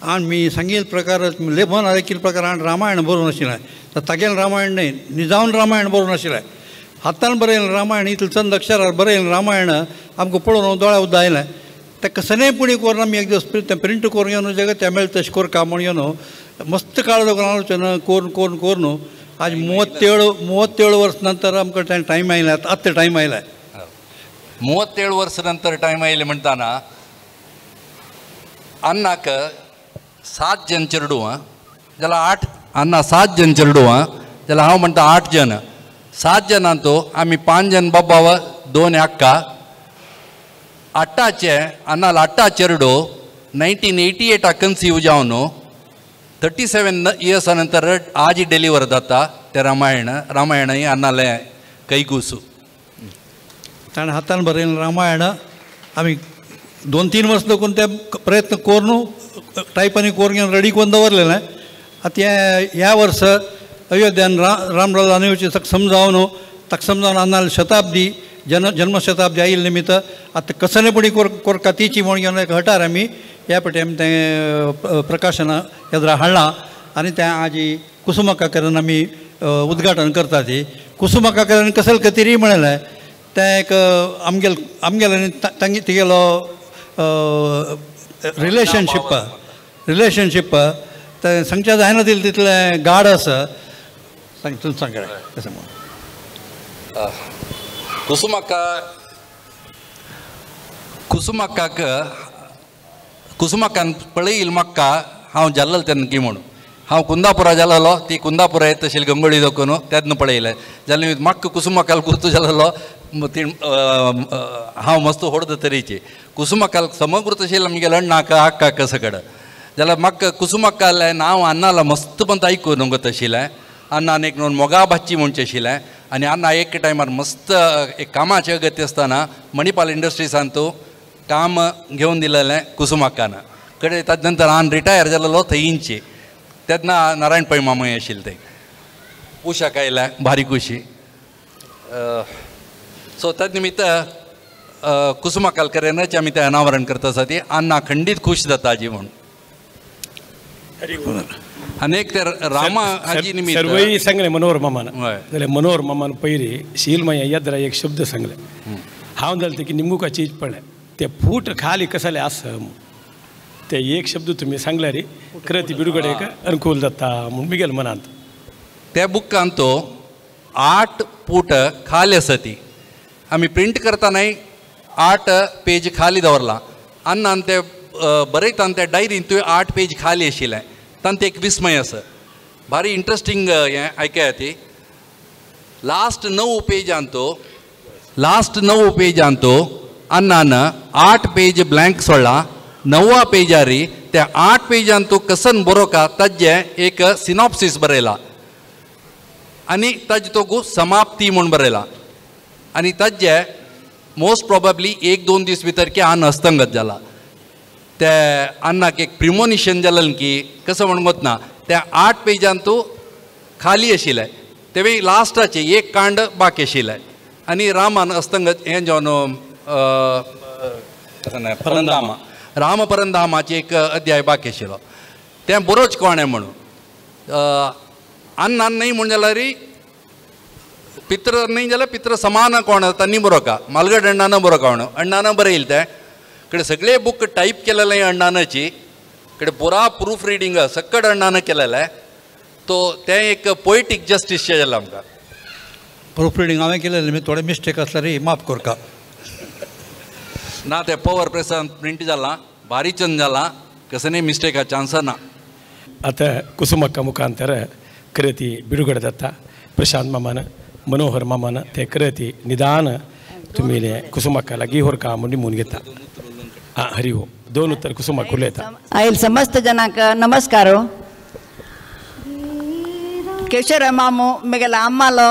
S8: आनी मी सांगील प्रकार लेखन आयकिल्ले प्रकारान रामायण बरोवन आशिल्लें. तर तागेलें रामायण न्हय निजावन रामायण बरोवन आशिल्लें. हातान बरयलें रामायण इतलें चंद अक्षरार बरयलें रामायण आमकां पळोवन दोळ्या उद्दां आयलें. तें कसलेंय पुणी करून आमी एक दीस तें प्रिंट करून घेवन जगत तें मेळटा तशें करका म्हूण घेवन मस्त काळ लोकांना करून करून करून आज 37 वर्स नंतर आमकां तें टायम आयलें. आतां टायम आयलें
S6: 37 वर्स नंतर टायम आयलें म्हणटाना अन्नाक 7 जण चेडूं जाल्यार 8 अन्ना 7 जण चेडूं जाल्यार हांव म्हणटा 8 जण. 7 जणांत आमी 5 जण बाबा 2 अक्का. 8चे अन्नाला 8 चेडो 1988 कन्सीव जावन 37 इयर्सा नंतर आज डिलिव्हर जाता ते रामायण. रामायण ही अन्नालें कैगूसू
S8: ताणें हातान बरयलें रामायण. आमी 2-3 वर्स लोकून ते प्रयत्न करून टायपांनी करून घेवन रेडी करून दवरलेलें. आतां ह्या वर्स अयोध्यान रामलाला येवचें ताका समजावन ताका समजावन अन्नाली शताब्दी जन्मशताब्दी आयिल्ले निमित्त आतां कसलें पुणी कोरका तिची म्हूण घेवन एक हटार आमी ह्या पटी आमी तें प्रकाशन येद्रा हाडलां आनी तें आजी कुसुमा काकरान आमी उद्घाटन करता. ती कुसुमा काकरान कसले खातीरय म्हणलें तें एक आमगेल आमगेले आनी तांगे तिगेलो रिलेशनशीप रिलेशनशीप तें सांगच्या जायना तितलें तितलें गाड आसा. सांग तूं सांग तशें म्हणून
S6: कुसुमक्का कुसुमक्काक कुसुमक्कान पळयल म्हाका हांव जाल्लो तेन्ना की म्हणून हांव कुंदापुरा जाल्लो ती कुंदापुरा येत तशी गंगोळी दाखोवन तेन्ना पळयलें जाल्यार म्हाका कुसुमक्काल गुर्तू जाल्लो ती हांव मस्त होडत तरेची कुसुमक्काल समग्र तशें आमगेले अण्णाक आक्काक सगळं जाल्यार म्हाका कुसुमक्कालें नांव अन्नाला मस्त पण आयकून न्हू आशिल्लें. अन्नान एक न्हू मोगा भाची म्हणचें आशिल्लें आनी अन्ना एक टायमार मस्त एक कामाचें अगत्य आसतना मणिपाल इंडस्ट्रीसान तूं काम घेवन दिलेलें कुसुमक्कान कडे. ताजे नंतर आन रिटायर जालेलो थंयची तेन्ना नारायण पै मामय आशिल्ले ते उशाक आयलें भारी खुशी. सो तद निमित्त कुसुमक्काल करेनच आमी तें अनावरण करता आसा ती अन्ना खंडीत खूश जाता आजी म्हणून. आनी एक ते रामा हाजी निमित्त
S3: सर्वय सांगलें मनोहर मामान. जाल्यार मनोहर मामान पयली शीलमय येद्रा एक शब्द सांगलें हांव जालें की निमगुका चीज पडलें ते फूट खाली कसले आसा ते एक शब्द तुमी सांगल्यार कृती बिडुगडेक अनुकूल जाता म्हूण मिगेल मनांत.
S6: त्या बुकान तो 8 फूट खाली आसा ती आमी प्रिंट करतनाय 8 पेज खाली दवरला. अन्नान ते बरयतना त्या डायरीन तुवें 8 पेज खाली आशिल्लें तांत एक विस्मय आसा भारी इंट्रस्टींग हें आयकया ती. लास्ट 9 पेजान तो लास्ट 9 पेजान तो अन्नान 8 पेज ब्लँक सोडला. 9व्या पेजार त्या 8 पेजान तो कसन बरोवका ताजें एक सिनॉप्सीस बरयला आनी ताजे तो समाप्ती म्हूण बरयला आनी ताजे मोस्ट प्रोबेबली 1-2 दीस भितर की अन्न अस्तंगत जाला. ते अन्नाक एक प्रिमोनिशन जालें की कसं म्हण वतना त्या 8 पेजान तो खाली आशिल्लें तेवूय लास्टाचें एक कांड बाकी आशिल्लें आनी रामान अस्तंगत हें जावन परंधामा राम परंधामाचें एक अध्याय बाकी आशिल्लो तें बरोच कोणें म्हणून अन्नान न्हय म्हूण जाल्यार पित्र न्हय जाल्यार पित्र समान कोण तांणी बरोवका मालगड अण्णान बरोवका म्हणून अण्णान बरयलें तें कडे सगळे बूक टायप केलेलें अण्णानाची कडे पुरा प्रूफ रिडींग सकट अण्णान केलेलें तो तें एक पोएटीक जस्टीस जालें आमकां.
S8: प्रूफ रिडींग हांवें केलेलें थोडे मिस्टेक आसल्यार माफ करका
S6: ना. तें पवर प्रेसान प्रिंट जालां भारी चंद जालां कसलेय मिस्टेक चान्स ना.
S3: आतां कुसुमक्का मुखांतर कृती बिडुगड जाता प्रशांत मामान मनोहर मामान ते कृती निदान तुमी कुसुमक्का लागीं होरका म्हूण निमून घेता. आं हरी ओम. दोन उत्तर कुसुमा उलयता.
S10: आयल समस्त जनांक नमस्कार. केशर मामू मेगेला अम्मालो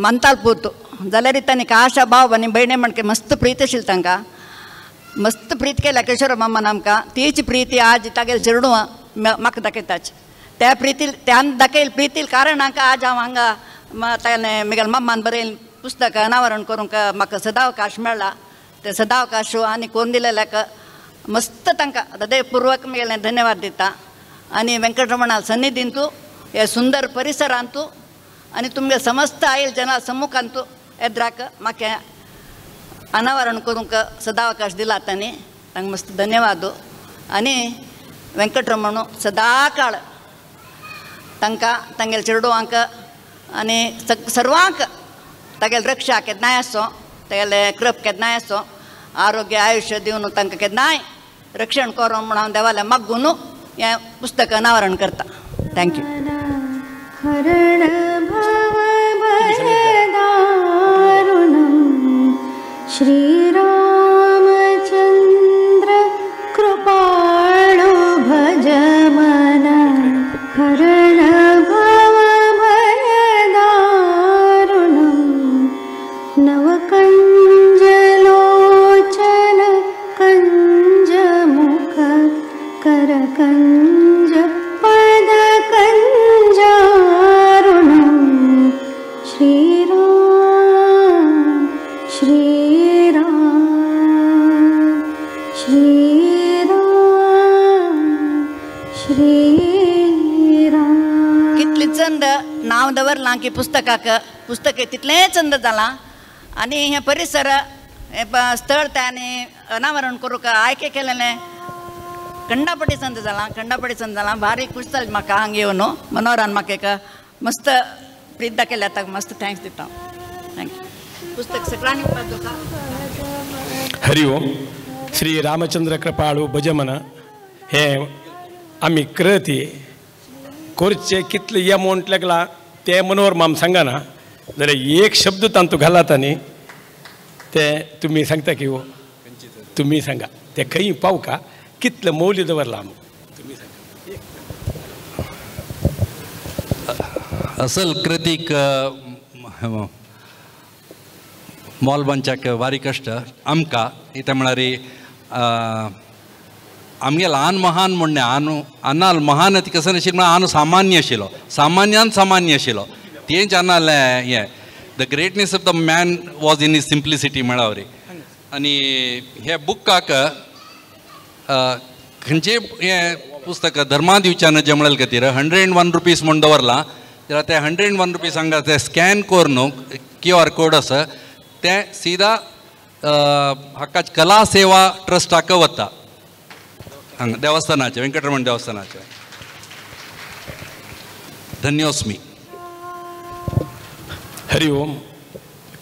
S10: मंताल पूत जाल्यार तांणी काशा भाव आनी भयणे म्हणके मस्त प्रीत आशिल्ली तांकां मस्त प्रीत केल्या केशर मामान आमकां. तीच प्रिती आज तागेले चेडवां म्हाका दाखयताच त्या प्रिती त्यान दाखयल प्रितील कारण आज हांव हांगा ताणें म्हगेल्या मम्मान बरयलें पुस्तक अनावरण करूंक म्हाका सदावकाश मेळ्ळा. ते सदावकाश आनी करून दिलेल्याक मस्त तांकां हृदयपूर्वक म्हगेलें धन्यवाद दिता. आनी वेंकटरमणा सन्निधींतू हे सुंदर परिसरांतू आनी तुमगे समस्त आयल जना सम्मुखांतू एद्राक म्हाका अनावरण करूंक सदावकाश दिला तांणी तांकां मस्त धन्यवाद. आनी वेंकटरमण सदाकाळ तांकां तांगेले चेडवांक आनी सर्वांक तागेले रक्षा केन्नाय आसूं तागेले कृप केन्नाय आसूं आरोग्य आयुश्य दिवन तांकां केन्नाय रक्षण करूं म्हूण हांव देवालें मागून हें पुस्तक अनावरण करता. Thank you.
S9: हरण भव भयदारुणं श्रीरामचंद्र कृपाळु भज मन. हरण भव भयदारुणं नवकञ्जलोचन कञ्जमुख करकञ्ज पदकञ्जारुणं श्रीराम श्रीराम श्रीराम श्रीराम.
S10: कितली चंद नांव दवरलां की पुस्तकाक पुस्तक तितलें चंद जालां आनी हें परिसर हें स्थळ तें आनी अनावरण करूंक आयके केलेलें कंडापटी चंद जालां कंडापटी चंद जालां. भारी खूश जालें म्हाका हांगा येवन मनोहरान म्हाका एक मस्त प्रीत दाखयल्या ताका मस्त thanks दिता. Thank you. पुस्तक सगळ्यांनी उपलब्ध.
S3: हरि ओम. श्री रामचंद्र कृपाळू भजमन हे आमी कृती करचे कितले अमावंट लागला ते मनोहर माम सांगना जाल्यार एक शब्द तांतू घालात आनी ते तुमी सांगता की हो तुमी सांगा ते खंय पावका कितले मौल्य दवरला आमी तुमी सांगा.
S6: असल कृतीक मोलबांच्याक भारी कश्ट आमकां कितें म्हळ्यार आमगे ल्हान महान म्हणणें आनू आनाल महान ती कसं नाशिल्लें म्हळ्यार आनू सामान्य आशिल्लो सामान्यान सामान्य आशिल्लो तेंच आनालें हें the greatness of the man was in his simplicity म्हळ्यार वरी. आनी हे बुकाक खंयचें हें पुस्तक धर्मा दिवच्यान जें म्हणले खातीर 101 रुपीज म्हूण दवरलां जाल्यार ते 101 रुपीज हांगा ते स्कॅन करून क्यू आर कोड आसा तें सीधा हाका कला सेवा ट्रस्टाक वता हांगा देवस्थानाचें वेंकटरमण देवस्थानाचें. धन्योस्मी.
S3: हरि ओम.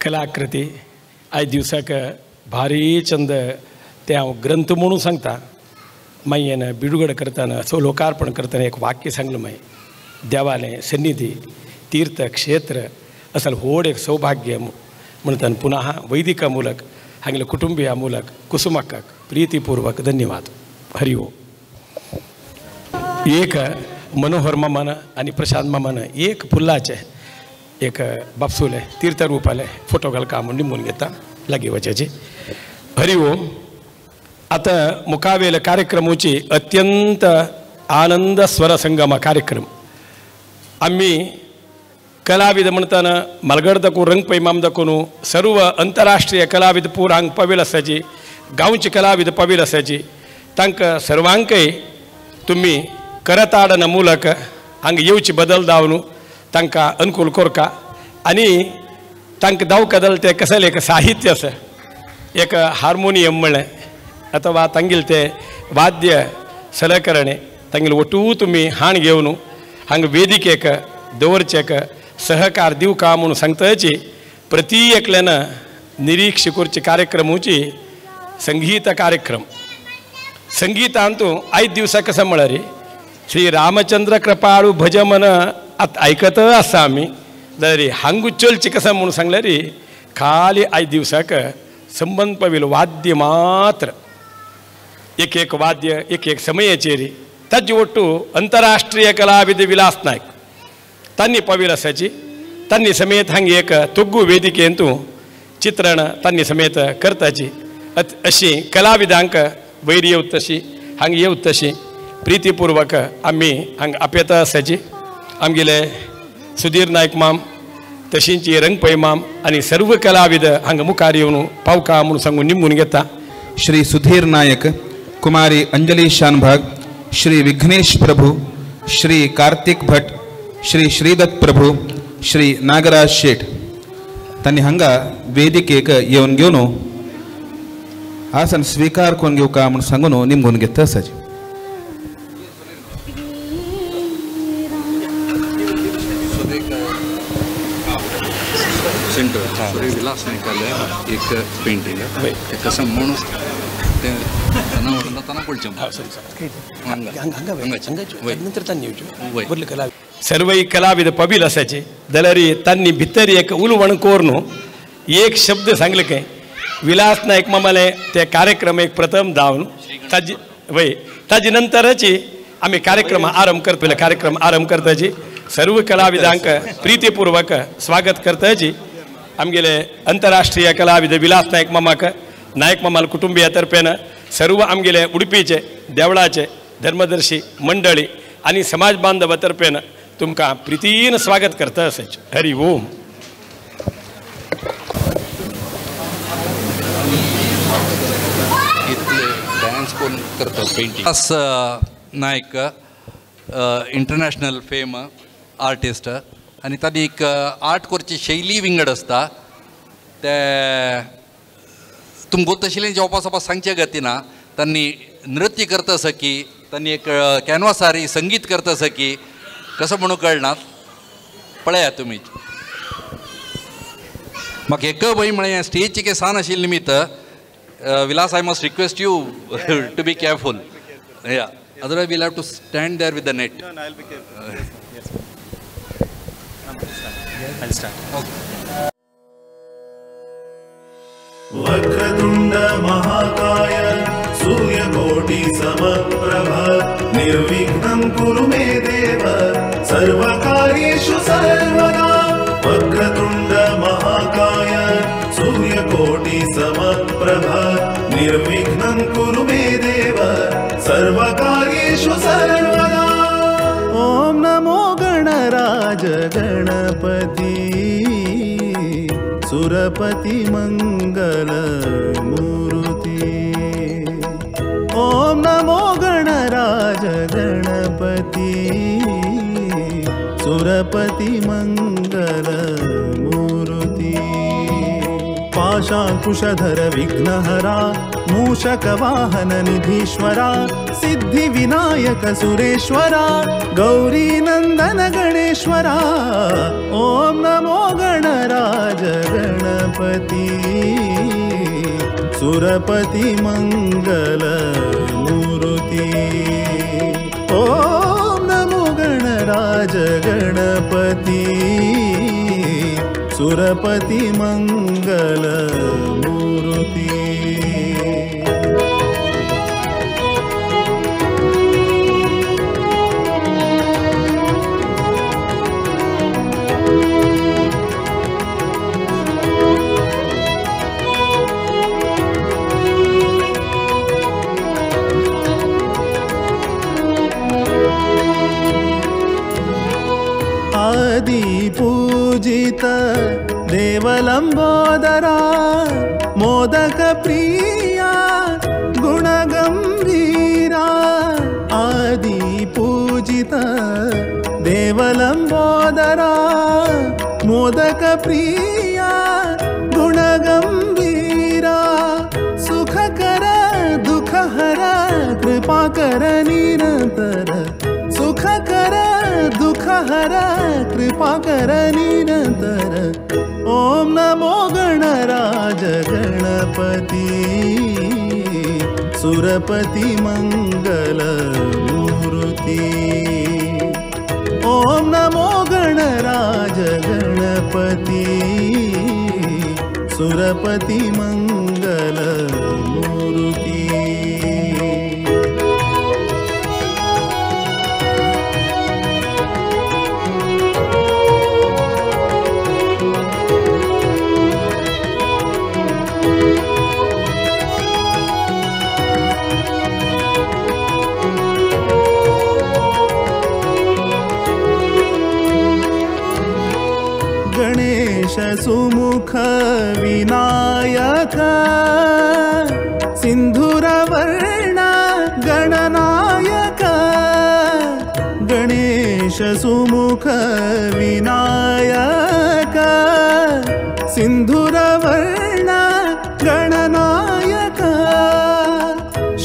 S3: कलाकृती आयज दिवसाक भारी चंद ते हांव ग्रंथ म्हणून सांगता. मागीर बिडगड करतना सो लोकार्पण करतना एक वाक्य सांगलें मागीर देवालें सन्निधी तीर्थ क्षेत्र असल व्हड एक सौभाग्य म्हणटान पुनः वैदिका मूलक हांगेले कुटुंबिया मूलक कुसुमाकाक प्रीतिपूर्वक धन्यवाद. हरि ओम. एक मनोहर मामान आनी प्रशांत मामान एक फुल्लाचें एक बापसुलें तीर्थरूपालें फोटो घालका म्हूण निमून घेता लागीं वचपाची. हरि ओम. आतां मुखावेल कार्यक्रमाची अत्यंत आनंद स्वर संगम कार्यक्रम आमी कलाविद म्हणटाना मालगड दाखोवन रंगपै माम दाखोवन सर्व अंतरराष्ट्रीय कलाविद पूर हांग पावेल आसाची गांवचे कलाविद पावेल आसाची तांकां सर्वांकय तुमी करताडन मूलक हांगा येवची बदल दावन तांकां अनुकूल करका आनी तांकां दावका तें कसलें एक साहित्य आसा एक हार्मोनियम म्हणलें अथवा तांगेलें तें वाद्य सलकरणे तांगेलें ओटू तुमी हाण घेवन हांगा वेदिकेक दवरचेक सहकार दिवका म्हणून सांगताची प्रति एकल्यान निरीक्ष करचे कार्यक्रमाची संगीत कार्यक्रम संगीतांतू आयज दिवसा कसं म्हळ्यार श्री रामचंद्र कृपाळू भजमन आतां आयकत आसा आमी जाल्यार हांगू चलचें कसं म्हणून सांगल्यार खाली आयज दिवसाक संबंद पाविल्लो वाद्य मात्र एक एक वाद्य एक एक समयाचेर ताजे ಒಟ್ಟು अंतरराष्ट्रीय कलाविद विलास नायक तांणी पविल आसाची तांणी समेत हांगा एक तुग्गू वेदिकेंतू चित्रण तांणी समेत करताची अशी कलाविदांक वयर येवत तशी हांगा येवत तशी प्रितीपूर्वक आमी हांगा आपयता आसाची आमगेले सुधीर नायक माम तशींची रंगपै माम आनी सर्व कलाविद हांगा मुखार येवन पावका म्हणून सांगून निमून घेता.
S2: श्री सुधीर नायक, कुमारी अंजली शानभाग, श्री विघ्नेश प्रभू, श्री कार्तिक भट, श्री श्रीदत्त प्रभू, श्री नागराज शेठ तांणी हांगा वेदिकेक येवन घेवन आसन स्वीकार करून घेवका म्हूण सांगून निमगून घेता आसाची.
S6: विलास नायकाले एक पेंटिंग कसं म्हणून
S3: सर्व कलाविद पबील असायचे जाल्यार तांणी भितर एक उलवण करून एक शब्द सांगले काय विलास नायक मामाले ते कार्यक्रम एक प्रथम जावन ताजी वय ताजे नंतरच आमी कार्यक्रम आरंभ करतले. कार्यक्रम आरंभ करताची सर्व कलाविदांक प्रीतीपूर्वक स्वागत करताची आमगेले अंतरराष्ट्रीय कलाविद विलास नायक मामाक नायक मामाल कुटुंबिया तर्फेन सर्व आमगेले उडपीचे देवळाचे धर्मदर्शी मंडळी आनी समाज बांधव तर्फेन तुमकां प्रितीन स्वागत करता असायचे. हरी ओम.
S6: इतले डान्स कोण करता painting. Naik international fame artist आनी तांणी एक आर्ट करची शैली विंगड आसता ते तुमकां तशें जेवपा सोपा सांगचे गतीना तांणी नृत्य करता सकी तांणी एक कॅनवासार संगीत करता सकी कसं म्हणून कळना पळया तुमी. म्हाका एक भंय म्हळें स्टेजीक सान आशिल्ले निमित्त Vilas I must request you to be careful. Yeah otherwise we'll have to stand there with the net.
S1: Vakratunda महाकाय सूर्यकोटि समप्रभ निर्विघ्नं कुरु मे देव सर्वकार्येषु सर्वदा. वक्रतुंड महाकाय सूर्यकोटि समप्रभ निर्विघ्नं कुरु मे देव सर्वकार्येषु सर्वदा. ॐ नमो गणराज गणपति सुरपति मंगल मूर्ति. ॐ नमो गणराज गणपति सुरपति मंगल मूर्ति. पाशांकुशधर विघ्नहरा मूषकवाहन निधीश्वरा सिद्धि विनायक सुरेश्वरा गौरी नंदन गणेश्वरा. ॐ नमो गणराज गणपति सुरपति मंगल मूर्ति. ॐ नमो गणराज गणपति सुरपति मंगल मूर्ति. आदि पूजित देवलंबोदरा मोदक प्रिया गुणगंभीरा. आदि पूजित देवलंबोदरा मोदक प्रिया गुणगंभीरा. सुखकर दुःखहर कृपाकर निरंतर. सुखकर दुःखहर कृपाकर निरंतर. ॐ नमो गणराज गणपति सुरपति मंगल मूर्ति. ॐ नमो गणराज गणपति सुरपति मंगल मूर्ति. सुमुख विनायक सिंधुरवर्ण गणनायक गणेश सुमुख विनायक सिंधुरवर्ण गणनायक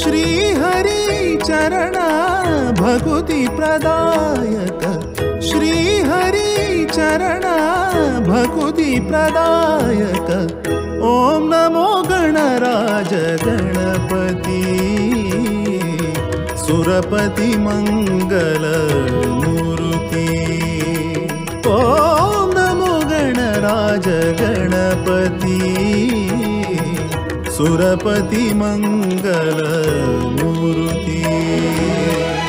S1: श्रीहरि चरण भक्ति प्रदायक श्रीहरि चरण भक्ति प्रदायक ओम नमो गणराज गणपति सुरपति मंगल मूर्ति ओम नमो गणराज गणपति सुरपति मंगल मूर्ति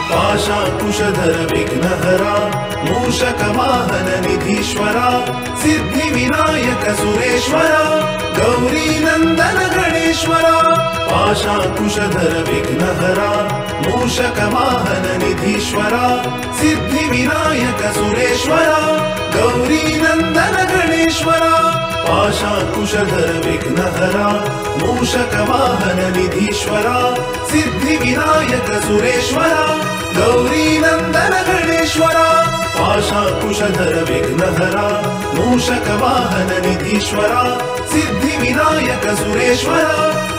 S1: पाशाकुशधर विघ्नहरा मूषक वाहन निधीश्वरा सिद्धि विनायक सुरेश्वरा गौरी नंदन गणेश्वरा पाशाकुशधर विघ्नहरा मूषक वाहन निधीश्वरा सिद्धि विनायक सुरेश्वरा गौरी नंदन गणेश्वरा पाशाकुशधर विघ्नहरा मूषक वाहन निधीश्वरा सिद्धि विनायक सुरेश्वरा गौरी नंदन गणेश्वरा पाशाकुशधर विघ्नहरा मूषक वाहन निधीश्वरा सिद्धि विनायक सुरेश्वरा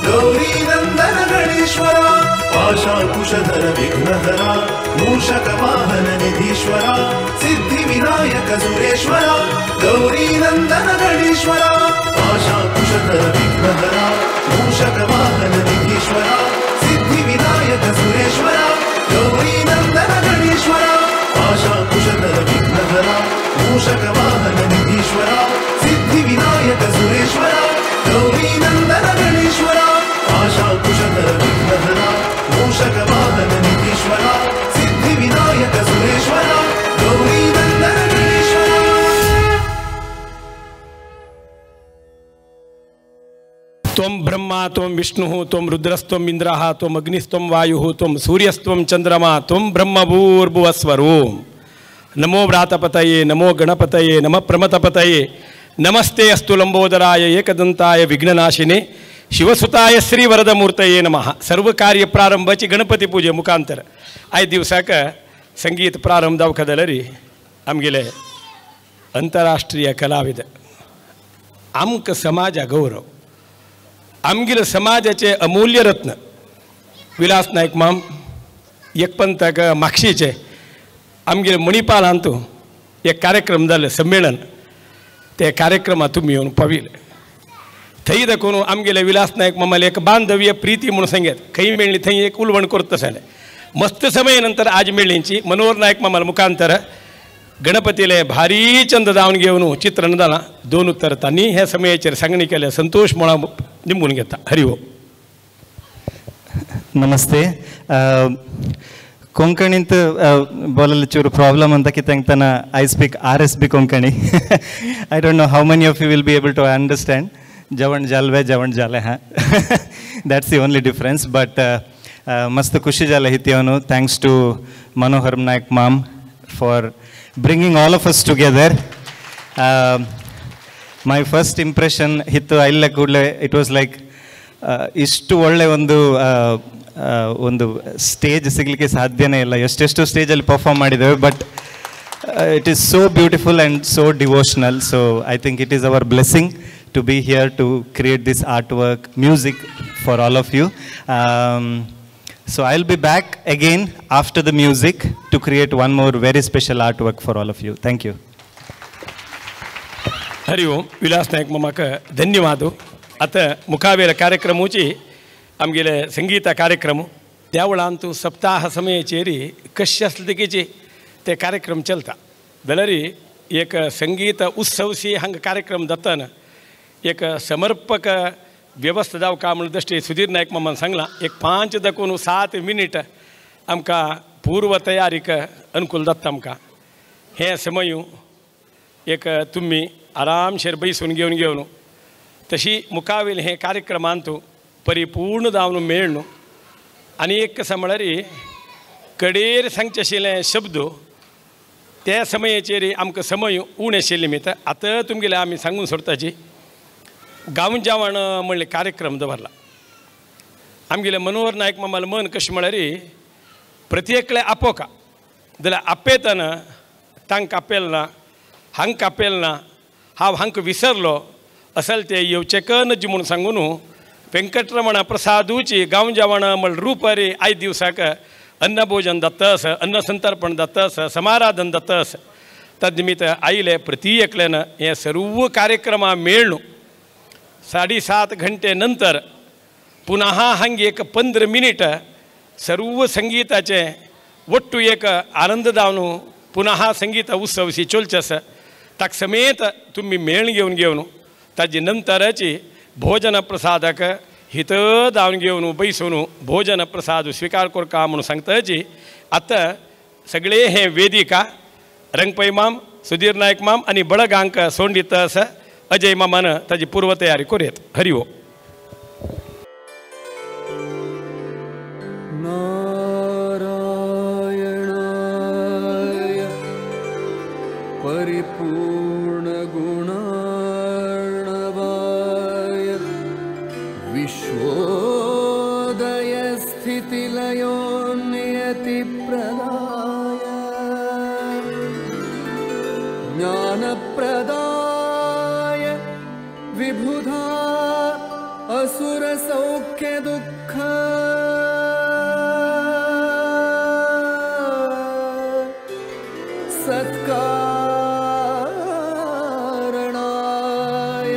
S1: गौरी नंदन गणेश्वरा पाशाकुशधर विघ्नहरा मूषक वाहन निधीश्वरा सिद्धि विनायक सुरेश्वरा गौरी नंदन गणेश्वरा पाशाकुशधर विघ्नहरा मूषक वाहन निधीश्वरा सिद्धि विनायक सुरेश्वरा गौरी नंदन गणेश्वरा पाशाकुशधर विघ्नहरा मूषक वाहन निधीश्वरा सिद्धि विनायक सुरेश्वरा गौरी नंदन गणेश्वरा पाशाकुशधर विघ्नहरा मूषक वाहन निधीश्वरा सिद्धि विनायक सुरेश्वरा गौरी नंदन गणेश्वरा।
S3: त्वं ब्रह्मा त्वं विष्णुः त्वं रुद्रस्त्वं इंद्रः त्वं अग्निस्त्वं वायुः त्वं सूर्यस्त्वं चंद्रमा त्वं ब्रह्मभूर्भुवस्वरोम। नमो व्रातपतये नमो गणपतये नमः प्रमथपतये नमस्ते अस्तु लंबोदराय एकदंताय विघ्ननाशिने शिवसुताय श्री वरदमूर्तये नमः। सर्व कार्य प्रारंभाची गणपती पूजे मुखांतर आयज दिवसाक संगीत प्रारंभ जावंक जाल्यार आमगेले अंतरराष्ट्रीय कलाविद आमकां समाजा गौरव आमगेले समाजाचे अमूल्य रत्न विलास नायक माम एकपंताक मागशीचे आमगेले मणिपाल हांतू एक कार्यक्रम जाले संमेलन ते कार्यक्रमात तुमी येवन पाविले थंय दाखोवन आमगेले विलास नायक मामाले एक बांधव्य प्रीती म्हणून सांगत खंय मेळ्ळी थंय एक उलवण करता जालें मस्त समय नंतर आज मेळ्ळींची मनोहर नायक मामाले मुखांतर गणपतीले भारी चंद जावन घेवन चित्रण जालां दोन उत्तर तांणी ह्या समयाचेर सांगणी केल्या संतोष मोळा निंबून घेता। हरि ओम।
S11: नमस्ते। कोंकणींत बोलले चूर प्रॉब्लम ಅಂತ ಕಿತ್ತಂತನ I speak R S B Konkani. I don't know how many of you will be able to understand. ಜವಣ್ ಜಾಲ್ವೆ ಜವಣ್ ಜಾಲೆ ಹಾಂ that's the only difference. But ಮಸ್ತ್ ಖುಷಿ ಜಾಲ ಹಿತಿಯವನು. Thanks to Manohar Naik ma'am for bringing all of us together. My first impression Hittu ಇಲ್ಲ ಕೂಡಲೇ it was like ಇಷ್ಟು ಒಳ್ಳೆ ಒಂದು ಒಂದು ಸ್ಟೇಜ್ ಸಿಗಲಿಕ್ಕೆ ಸಾಧ್ಯನೇ ಇಲ್ಲ. ಎಷ್ಟೆಷ್ಟು ಸ್ಟೇಜಲ್ಲಿ ಪರ್ಫಾರ್ಮ್ ಮಾಡಿದ್ದೇವೆ, but it is so beautiful and so devotional. So I think it is our blessing to be here to create this art work music for all of you. So I will be back again after the music to create one more very special art work for all of you. Thank you.
S3: Hari Om. Vilas Naik मामाक धन्यवाद. आतां मुखावेर कार्यक्रमूची आमगेले संगीत कार्यक्रम देवळांतू सप्ताह समयाचेर कशें आसले तकीची ते कार्यक्रम चलता जाल्यार एक संगीत उत्सवशी हांगा कार्यक्रम जाताना एक समर्पक व्यवस्था जावं म्हूण दृश्टी सुधीर नायक मामान सांगलां एक 5 दाखोवन 7 मिनीट आमकां पूर्व तयारीक अनुकूल जाता आमकां. हें समय एक तुमी आरामशेर बैसून घेवन घेवन तशी मुखावेल हे कार्यक्रमांत परिपूर्ण जावन मेळ्ळो आनी एक कशें म्हळ्यार कडेर सांगचे आशिल्ले शब्द त्या समयाचेर आमकां समय उणें आशिल्ले निमित्त आतां तुमगेले आमी सांगून सोडताची गांव जेवण म्हणले कार्यक्रम दवरला. आमगेले मनोहर नायक मामाले मन कशें म्हळ्यार प्रत्येकले आपोवका जाल्यार आपयतना तांकां आपयल ना हांकां आपयल ना हांव हांकां विसरलो असल ते येवचें नज म्हूण सांगून वेंकटरमण प्रसादूची गांव जेवण म्हळ रूप रे आयज दिवसाक अन्नभोजन जाता आसा अन्न संतर्पण जाता आसा समाराधन जाता आसा. तद निमित्त आयले प्रति एकल्यान हे सर्व कार्यक्रमां मेळ्ळू 7.5 घंटे नंतर पुनः हांगे एक 15 मिनिट सर्व संगीताचे ಒಟ್ಟು एक आनंद जावन पुनः संगीत उत्सव सी चलचे आसा ताका समेत तुमी मेळ घेवन घेवन ताजे नंतराची भोजन प्रसादक हित जावन घेवन बैसून भोजन प्रसाद स्वीकार करका म्हणून सांगताची. आतां सगळे हे वेदिका रंगपै माम सुधीर नायक माम आनी बळगांक सोंडीत आसा अजय मामान ताजी पूर्व तयारी करूयात. हरि ओम.
S12: नारायणाय परिपूर्णगुणार्णवाय विश्वोदयस्थितिलयो नियतिप्रदाय ज्ञानप्रदाय विबुधा असुरसौख्यदुःख सत्कारणाय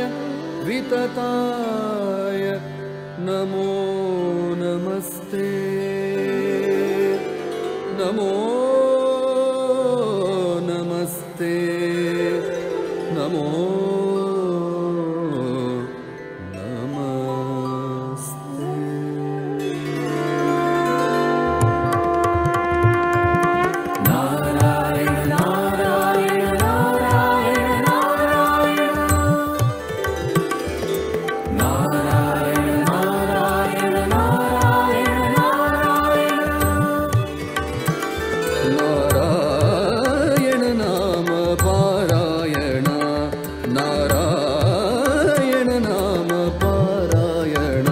S12: वितताय नमो नमस्ते नमो नमस्ते नमो नमस्ते. नारायण नारायण नारायण नारायण नारायण नारायण नारायण नारायण नारायण नाम पारायण नारायण नाम पारायण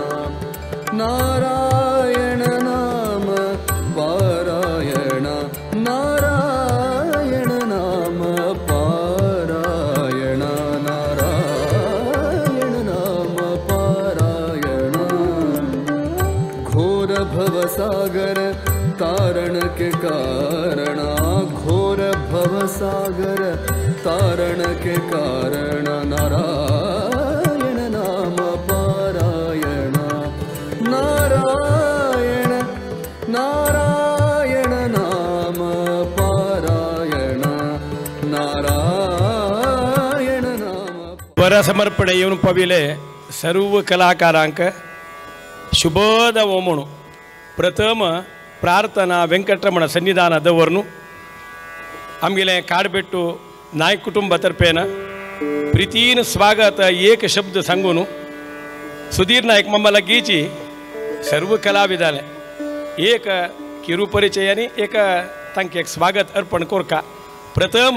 S12: नारायण नाम पारायण नारायण नाम पारायण नारायण नाम पारायण. घोर भवसागर तारण के कारण घोर भवसागर तारण के कारण नारायण नाम पारायण नारायण नारायण नाम पारायण नारायण नाम.
S3: परसमर्पणे येवन पाविले सर्व कलाकारांक शुभोद म्हणून प्रथम प्रार्थना वेंकटरमण सन्निधान दवरून आमगेले काडबेट्टू नायक कुटुंबा तर्फेन प्रीतीन स्वागत एक शब्द सांगून सुधीर नायक मामा लागींची सर्व कलाविदाले एक किरुपरिचय आनी एक तांकां एक स्वागत अर्पण करका. प्रथम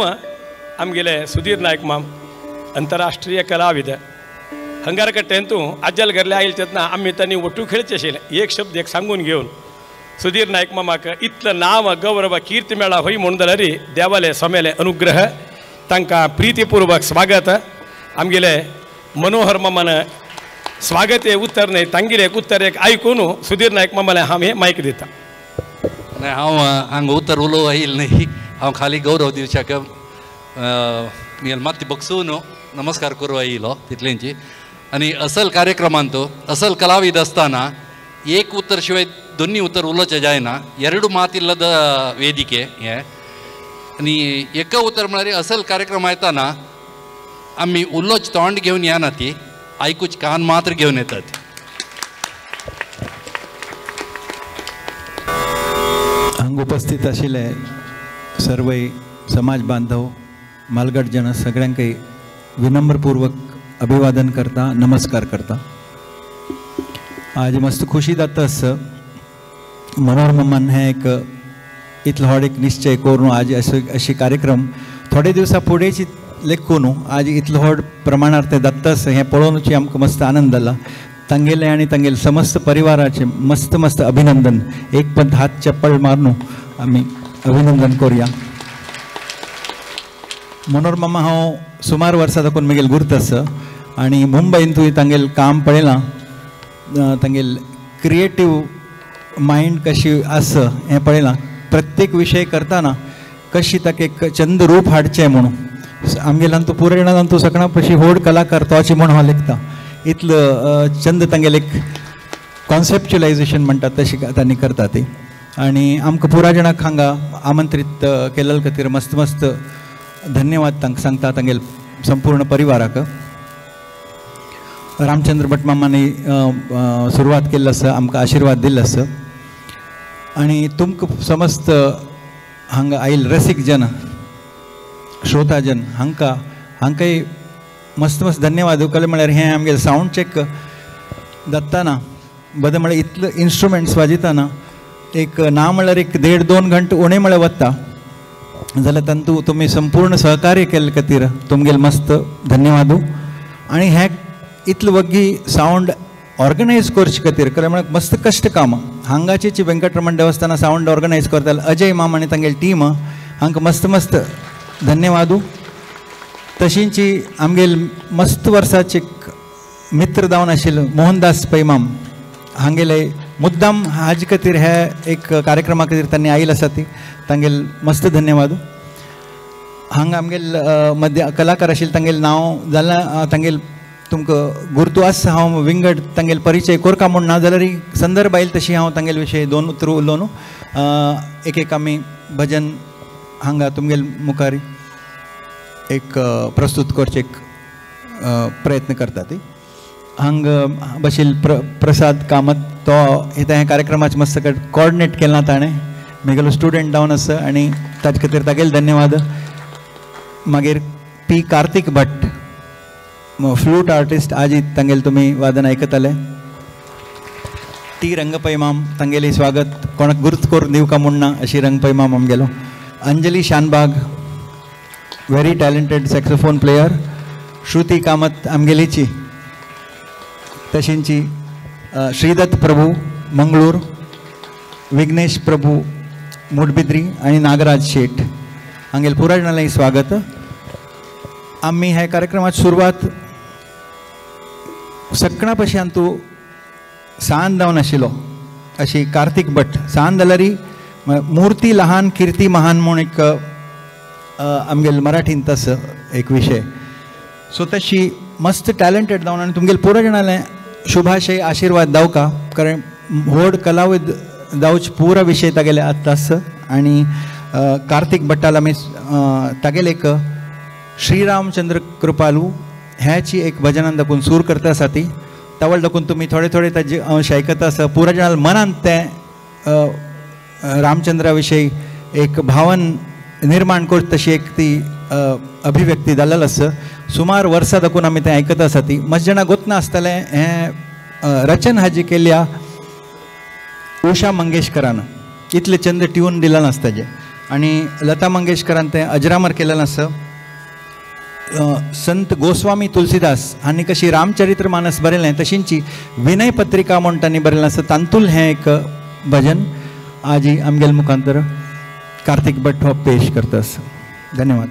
S3: आमगेले सुधीर नायक माम अंतरराष्ट्रीय कलाविद हंगारकट्टेंतू आज्जल घरले आयल तेन्ना आमी तांणी ಒಟ್ಟು खेळचे आशिल्ले एक शब्द एक सांगून घेवन सुधीर नायक मामाक इतलें नांव गौरव कीर्ती मेळा होय म्हूण जाल्यार देवाले स्वाम्याले अनुग्रह तांकां प्रितीपूर्वक स्वागत. आमगेले मनोहर मामान स्वागत हे उत्तर न्हय तांगेले एक उत्तर एक आयकून सुधीर नायक मामाले हांव हें मायक दिता.
S6: हांव हांगा उत्तर उलोवं आयल न्ही हांव खाली गौरव दिवच्याक माती बगसून नमस्कार करूं आयलो तितलेंची. आनी असल कार्यक्रमांत असल कलाविद आसतना एक उत्तर शिवाय दोन्ही उत्तर उलोवचें जायना ಎರಡು ಮಾತಿಲ್ಲದ ವೇದಿಕೆ हें. आनी एका उत्तर म्हळ्यार असल कार्यक्रम येताना आमी उलोवचें तोंड घेवन येना ती आयकूच कान मात्र घेवन येतात.
S13: हांगा उपस्थित आशिल्ले सर्वय समाज बांधव मालगड जन सगळ्यांकय विनम्रपूर्वक अभिवादन करता नमस्कार करता. आज मस्त खुशी जाता आसा मनोहर मामान हें एक इतलो व्हड एक निश्चय करून आज अशे कार्यक्रम थोडे दिवसा फुडेंची लेखून आज इतलो व्हड प्रमाणार ते जाता आसा हें पळोवनूच आमकां मस्त आनंद जाला. तांगेले आनी तांगेले समस्त परिवाराचे मस्त मस्त अभिनंदन. एक पण हात चप्पल मारून आमी अभिनंदन करूया. मनोहर मामा हांव सुमार वर्सां साकून म्हगेल गुर्त आसा आनी मुंबयंतूय तांगेलें काम पळयलां. तांगेल क्रिएटीव मायंड कशी आसा हें पळयलां. प्रत्येक विशय करतना कशी ताका एक चंद रूप हाडचें म्हणून आमगेल्यान तूं पुराय जाणां तूं सगळ्यां पशी व्हड कलाकार तोच म्हूण हांव लेखता. इतलो चंद तांगेलें एक कॉन्सेप्च्युलायजेशन म्हणटात तशी तांणी करता ती. आनी आमकां पुराय जाणांक हांगा आमंत्रीत केल्ले खातीर मस्त मस्त धन्यवाद तांकां सांगता, तांगेले संपूर्ण परिवाराक. रामचंद्र भट मामांनी सुरवात केल्ली आसा, आमकां आशिर्वाद दिल्लो आसा. आनी तुमकां समस्त हांगा आयल रसीक जन श्रोताजन हांकां हांकांय मस्त मस्त धन्यवाद. कलें म्हळ्यार हें आमगेलें सावंड चॅक जाताना बरें म्हळ्यार इतले इन्स्ट्रुमेंट्स वाजयतना एक ना म्हळ्यार एक देड दोन घंटे उणें म्हळ्यार वता जाल्यार तांतू तुमी संपूर्ण सहकार्य केल्ले खातीर तुमगेले मस्त धन्यवाद. आनी हें इतलें वग्गी सावंड ऑर्गनायज करचे खातीर खरें म्हळ्यार मस्त कश्ट काम. हांगाचें वेंकटरमण देवस्थाना सावंड ऑर्गनायज करताले अजय माम आनी तांगेली टीम हांकां मस्त मस्त धन्यवाद. तशींची आमगेल मस्त वर्साचे मित्र जावन आशिल्लो मोहनदास पै माम हांगेले मुद्दाम हाजे खातीर हे एक कार्यक्रमा खातीर तांणी आयल आसा ती तांगेल मस्त धन्यवाद. हांगा आमगेल मध्य कलाकार आशिल्ले तांगेलें नांव जाल्यार तांगेल तुमकां गुर्तू आसा हांव विंगड तांगेले परिचय कोरका म्हूण ना जाल्यार संदर्भ आयल तशी हांव तांगेले विशय दोन उतरां उलोवन एक एक आमी भजन हांगा तुमगेल मुखार एक प्रस्तुत करचे एक प्रयत्न करता ती. हांग बशील प्रसाद कामत तो ह्या कार्यक्रमाचे मस्त कॉर्डिनेट केला ताणें, म्हगेलो स्टुडंट जावन आसा आनी ताजे खातीर तागेले धन्यवाद. मागीर P Kartik Bhat flute artist आजी तांगेले तुमी वादन आयकताले. टी रंगपै माम तांगेले स्वागत कोणाक गुर्त करून दिवका म्हूण ना अशी रंगपै माम आमगेलो. Anjali Shanbhag very talented saxophone player. Shruti Kamath आमगेलीची. तशींची Shridatt Prabhu Mangalore, Vighnesh Prabhu मुडबिद्री आनी नागराज शेट हांगेले पुराय जाणांलें स्वागत. आमी ह्या कार्यक्रमाची सुरवात सगळ्यां पश्यान तूं सान जावन आशिल्लो अशी कार्तिक भट सान जाल्यार मूर्ती लहान कीर्ती महान म्हूण एक आमगेले मराठींत आसा एक विशय. सो तशी मस्त टॅलंटेड जावन आनी तुमगेले पुराय जाणांले शुभाशय आशिर्वाद दावका कारण व्हड कलाविद जावचे पुरा विशय तागेले आतां आसा. आनी कार्तिक भट्टाल आमी तागेले एक श्रीरामचंद्र कृपालू ह्याची एक भजनान दाखोवन सूर करता आसा ती तावळ दाखोवन तुमी थोडे थोडे ताजे अंश आयकता आसा. पुरा जाणां मनांत तें रामचंद्रा विशयी एक भावन निर्माण करता तशी एक ती अभिव्यक्ती जाल्लेली आसा. सुमार वर्सां दाखोवन आमी तें आयकत आसा ती मस्त जाणां गोतना आसतलें हें रचन हाजी केल्या उषा मंगेशकरान इतले चंद ट्यून दिला नासता ताजें आनी लता मंगेशकरान तें अजरामर केलेलें आसा. संत गोस्वामी तुलसीदास हांणी कशी रामचरित्र मानस बरयलें तशींची विनय पत्रिका म्हूण तांणी बरयलें आसा. तांतूल हें एक भजन आजी आमगेले मुखांतर कार्तिक भट हो पेश करता आसा. धन्यवाद.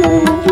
S9: Thank you.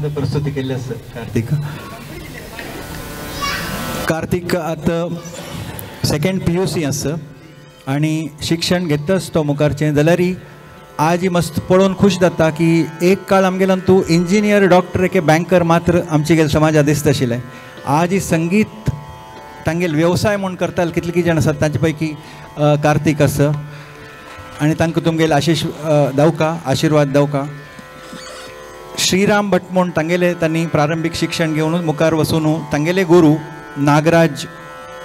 S13: चंद प्रस्तुती केल्ली आसा कार्तीक. कार्तीक आतां सेकेंड PUC आसा आनी शिक्षण घेतच तो मुखारचें जाल्यारय आज मस्त पळोवन खूश जाता की एक काळ आमगेल्यान तूं इंजिनियर डॉक्टर एके बँकर मात्र आमचे गेले समाजा दिसता आशिल्लें. आज संगीत तांगेल वेवसाय म्हूण करताले कितले कितें जाण आसात तांचे पैकी कार्तीक आसा आनी तांकां तुमगेले आशिश दावका आशिर्वाद दावका. श्रीराम भट म्हूण तांगेले तांणी प्रारंभीक शिक्षण घेवन मुखार वचून तांगेले गुरू नागराज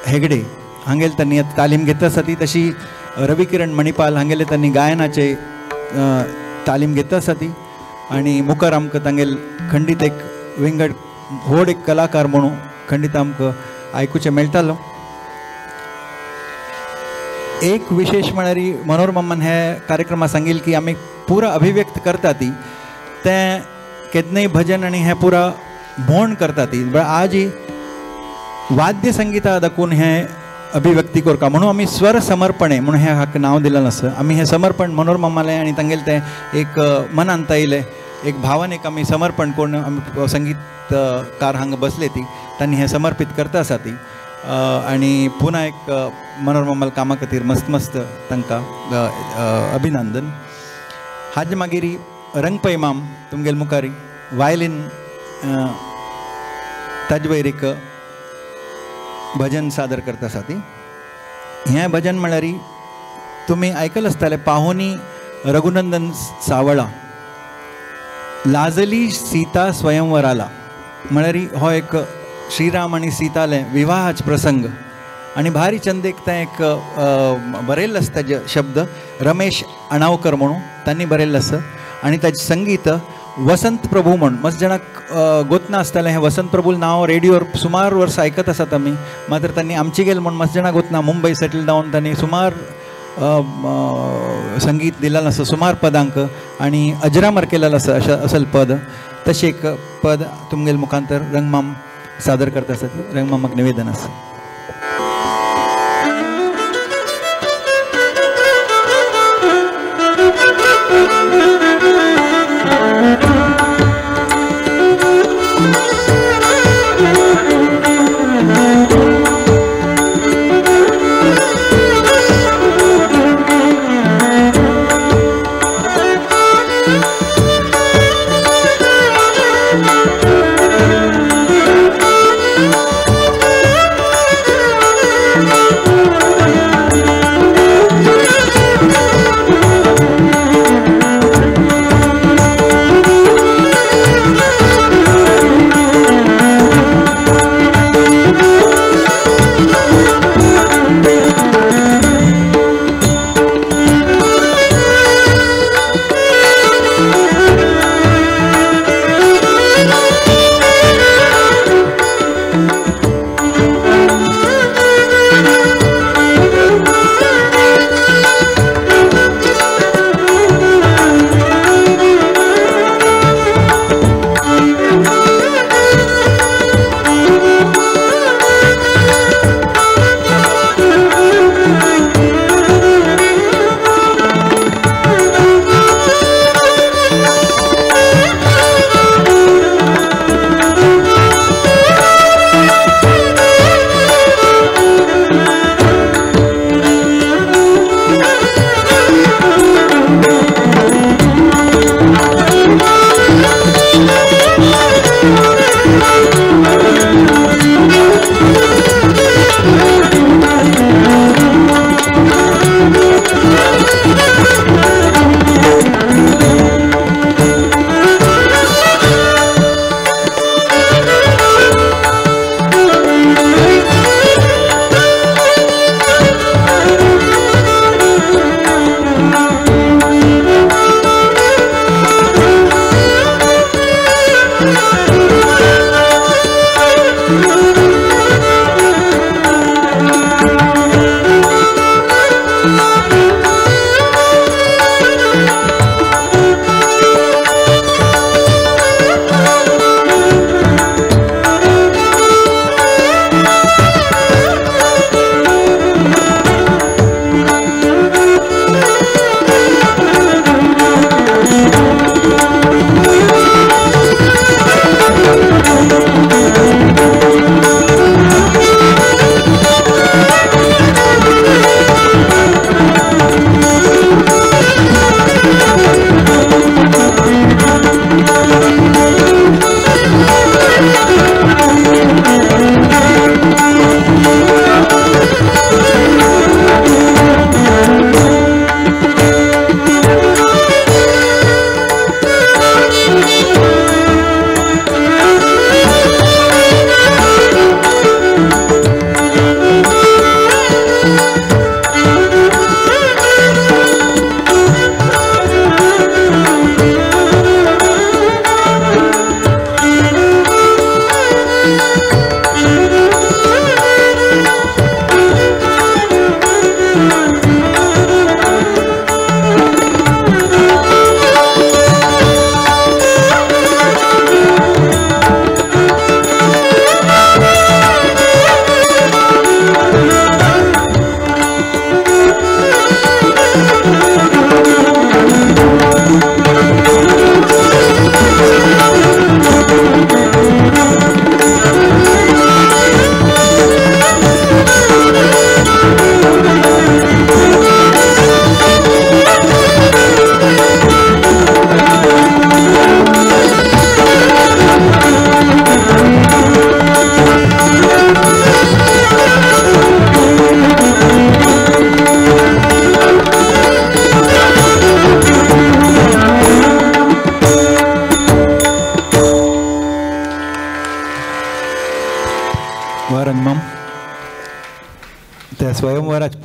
S13: हेगडे हांगेले तांणी तालीम घेतली आसा ती तशी रविकिरण मणिपाल हांगेले तांणी गायनाचे तालीम घेतली आसा ती आनी मुखार आमकां तांगेल खंडीत एक विंगड व्हड एक कलाकार म्हणून खंडीत आमकां आयकुचें मेळटालो. एक विशेष म्हळ्यार मनोहर मामान हे कार्यक्रमा सांगिल की आमी पुरा अभिव्यक्त करता ती तें केदनय भजन आनी हें पुरा भोंवण करता ती बट आज वाद्य संगीता दाखोवन हें अभिव्यक्ती करता म्हणून आमी स्वर समर्पणे म्हणून हें हाका नांव दिलें आसा. आमी हें समर्पण मनोहर मामालें आनी तांगेलें तें एक मनांत आयलें एक भावनेक आमी समर्पण करून आमी संगीतकार हांगा बसले ती तांणी हें समर्पीत करता आसा ती आनी पुन्हा एक मनोहर मामाल्या कामा खातीर मस्त मस्त तांकां अभिनंदन. हाजे मागीर रंगपै माम तुमगेले मुखार वायलीन ताजे वयर एक भजन सादर करता आसा ती. हें भजन म्हळ्यार तुमी आयकल आसतले पाहोनी रघुनंदन सावळा लाजली सीता स्वयंवराला म्हळ्यार हो एक श्रीराम आनी सीताले विवाहाच प्रसंग आनी भारी चंद एक तें एक बरयल्लें आसा ताजे शब्द रमेश अणावकर म्हणून तांणी बरयल्लें आसा आनी ताजें संगीत वसंत प्रभू म्हूण मस्त जाणांक गोतना आसतालें हें वसंत प्रभू नांव रेडियोर सुमार वर्सां आयकत आसात आमी मात्र तांणी आमची गेल म्हूण मस्त जाणां गोतना मुंबय सेटल जावन तांणी सुमार संगीत दिलेलें आसा सुमार पदांक आनी अजरामर केलेलें आसा अशें असल पद तशें एक पद तुमगेले मुखांतर रंगमाम सादर करता आसा रंगमामाक निवेदन आसा.
S9: Thank you.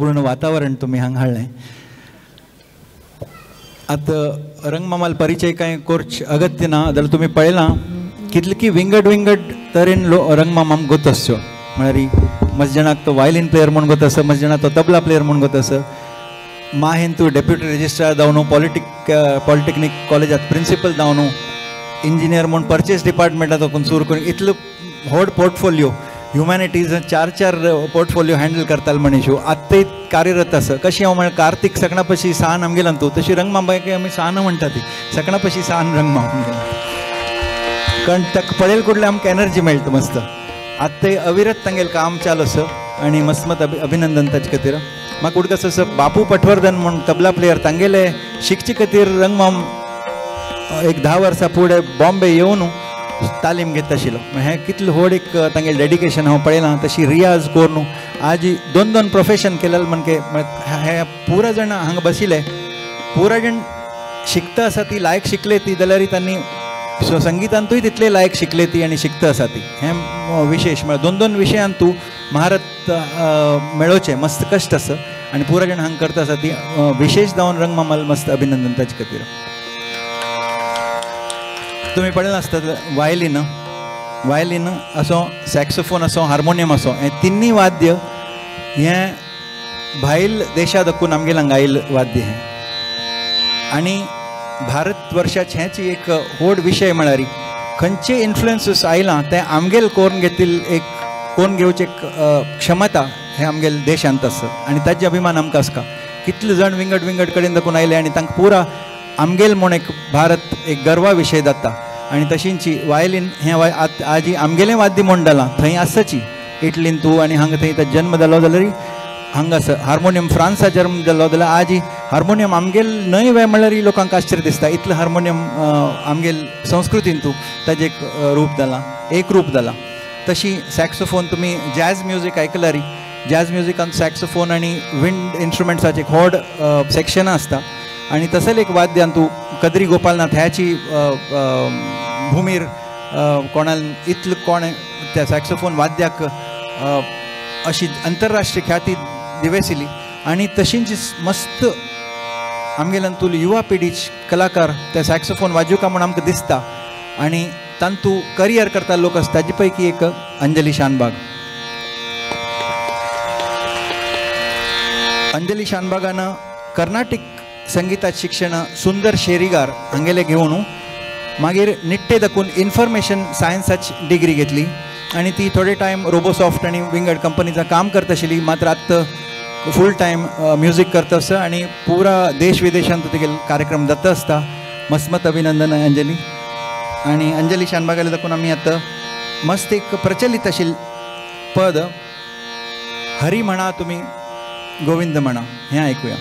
S13: पूर्ण वातावरण तुमी हांगा हाडलें. आतां रंगमामाल परिचय कांय कोर्च अगत्य ना जाल्यार तुमी पळयलां कितले की विंगड विंगड तरेन लो रंगमाम गोत आसच्यो. म्हळ्यार मस्त जाणाक तो वायलीन प्लेयर म्हूण गोत आसा, मस्त जाणाक तो तबला प्लेयर म्हूण गोत आसा. माहेन तूं डेप्युटी रजिस्ट्रार जावन पॉलिटेक्नीक कॉलेजात प्रिंसिपल जावन इंजिनियर म्हूण पर्चेस डिपार्टमेंटात सुरू करून इतलो व्हड पोर्टफोलियो ह्युमॅनिटीज चार चार पोर्टफोलियो हँडल करताले मनीस आत्ताय कार्यरत आसा. कशें हांव म्हळ्यार कार्तीक सगळ्या पशी सान आमगेल्यान तूं तशी रंगमामाक आमी सान म्हणटा ती सगळ्या पशी सान रंगमाम आमगेला कारण ताका पळयल कुडले आमकां एनर्जी मेळटा मस्त. आत्ताय अविरत तांगेलें काम चालू आसा आनी मस्त मत अभिनंदन ताचे खातीर. म्हाका उडकास आसा बापू पटवर्धन म्हूण तबला प्लेयर तांगेले शिकचे खातीर रंगमाम एक 10 वर्सां फुडें बॉम्बे येवन तालीम घेता आशिल्लो. हें कितलें व्हड एक तांगेलें डेडिकेशन हांव पळयलां. तशी रियाज करून आज 2-2 प्रोफेशन केलें म्हणके हे पुरा जाण हांगा बशिल्ले पुरा जाण शिकता आसा ती लायक शिकले ती जाल्यार तांणी संगितांतूय तितले लायक शिकले ती आनी शिकता आसा ती. हें विशेश म्हळ्यार 2-2 विशयांत तूं महारत मेळोवचें मस्त कश्ट आसा आनी पुरा जाण हांगा करता आसा ती विशेश जावन रंगमामाल मस्त अभिनंदन ताचे खातीर. तुमी पळयलां आसता वायलीन वायलीन असो सॅक्सोफोन असो हार्मोनियम असो हें तिन्ही वाद्य हें भायल देशा दाखून आमगेले हांगा आयिल्लें वाद्य हें. आनी भारतवर्षाचें हेंच एक व्हड विशय म्हळ्यार खंयचे इन्फ्लुएन्सीस आयलां तें आमगेल कोरून घेतिल्लें एक कोरून घेवचें क्षमता हें आमगेले देशांत आसा आनी ताजे अभिमान आमकां आसता. कितले जाण विंगड विंगड कडेन दाखून आयले आनी तांकां पुरा आमगेल म्हूण एक भारत एक गर्वा विशय जाता. आनी तशींची वायलीन हें आजी आमगेलें वाद्य म्हूण जालां थंय आसाची इटलीन तूं आनी हांगा थंय ताजो जन्म जालो जाल्यार हांगा आसा. हार्मोनियम फ्रांसा जन्म जालो जाल्यार आजी हार्मोनियम आमगेल न्हय वे म्हणल्यार लोकांक आश्चर्य दिसता इतलें हार्मोनियम आमगेल संस्कृतीन तूं ताजें एक रूप जालां एक रूप जालां. तशी सॅक्सोफोन तुमी जॅज म्युजीक आयकल्यार जॅज म्युजिकान सॅक्सोफोन आनी विंड इन्स्ट्रुमेंट्साचें एक व्हड सेक्शनां आसता. आनी तसलें एक वाद्यान तूं कद्री गोपालनाथ ह्याची भुमीर कोणाल इतलें कोणें त्या सॅक्सोफोन वाद्याक अशी अंतरराष्ट्रीय ख्याती दिवेसिली. आनी तशींच मस्त आमगेल्यान तूं युवा पिढीच कलाकार त्या सॅक्सोफोन वाजोवका म्हूण आमकां दिसता आनी तांतू करियर करता लोक आसता ताजे पैकी एक अंजली शानबाग. अंजली शानबागान कर्नाटीक संगीतात शिक्षण सुंदर शेरीगार हांगेले घेवन मागीर निट्टे दाखून इन्फॉर्मेशन सायन्साची डिग्री घेतली आनी ती थोडे टायम रोबोसॉफ्ट आनी विंगड कंपनीचा काम करता आशिल्ली. मात्र आतां फूल टायम म्युजीक करता आसा आनी पुरा देश विदेशांत तिगेले कार्यक्रम जाता आसता. मस्त अभिनंदन अंजली. आनी अंजली शानबागाले दाखून आमी आतां मस्त एक प्रचलित आशिल्लें पद हरी म्हणा तुमी गोविंद म्हणा हें आयकुया.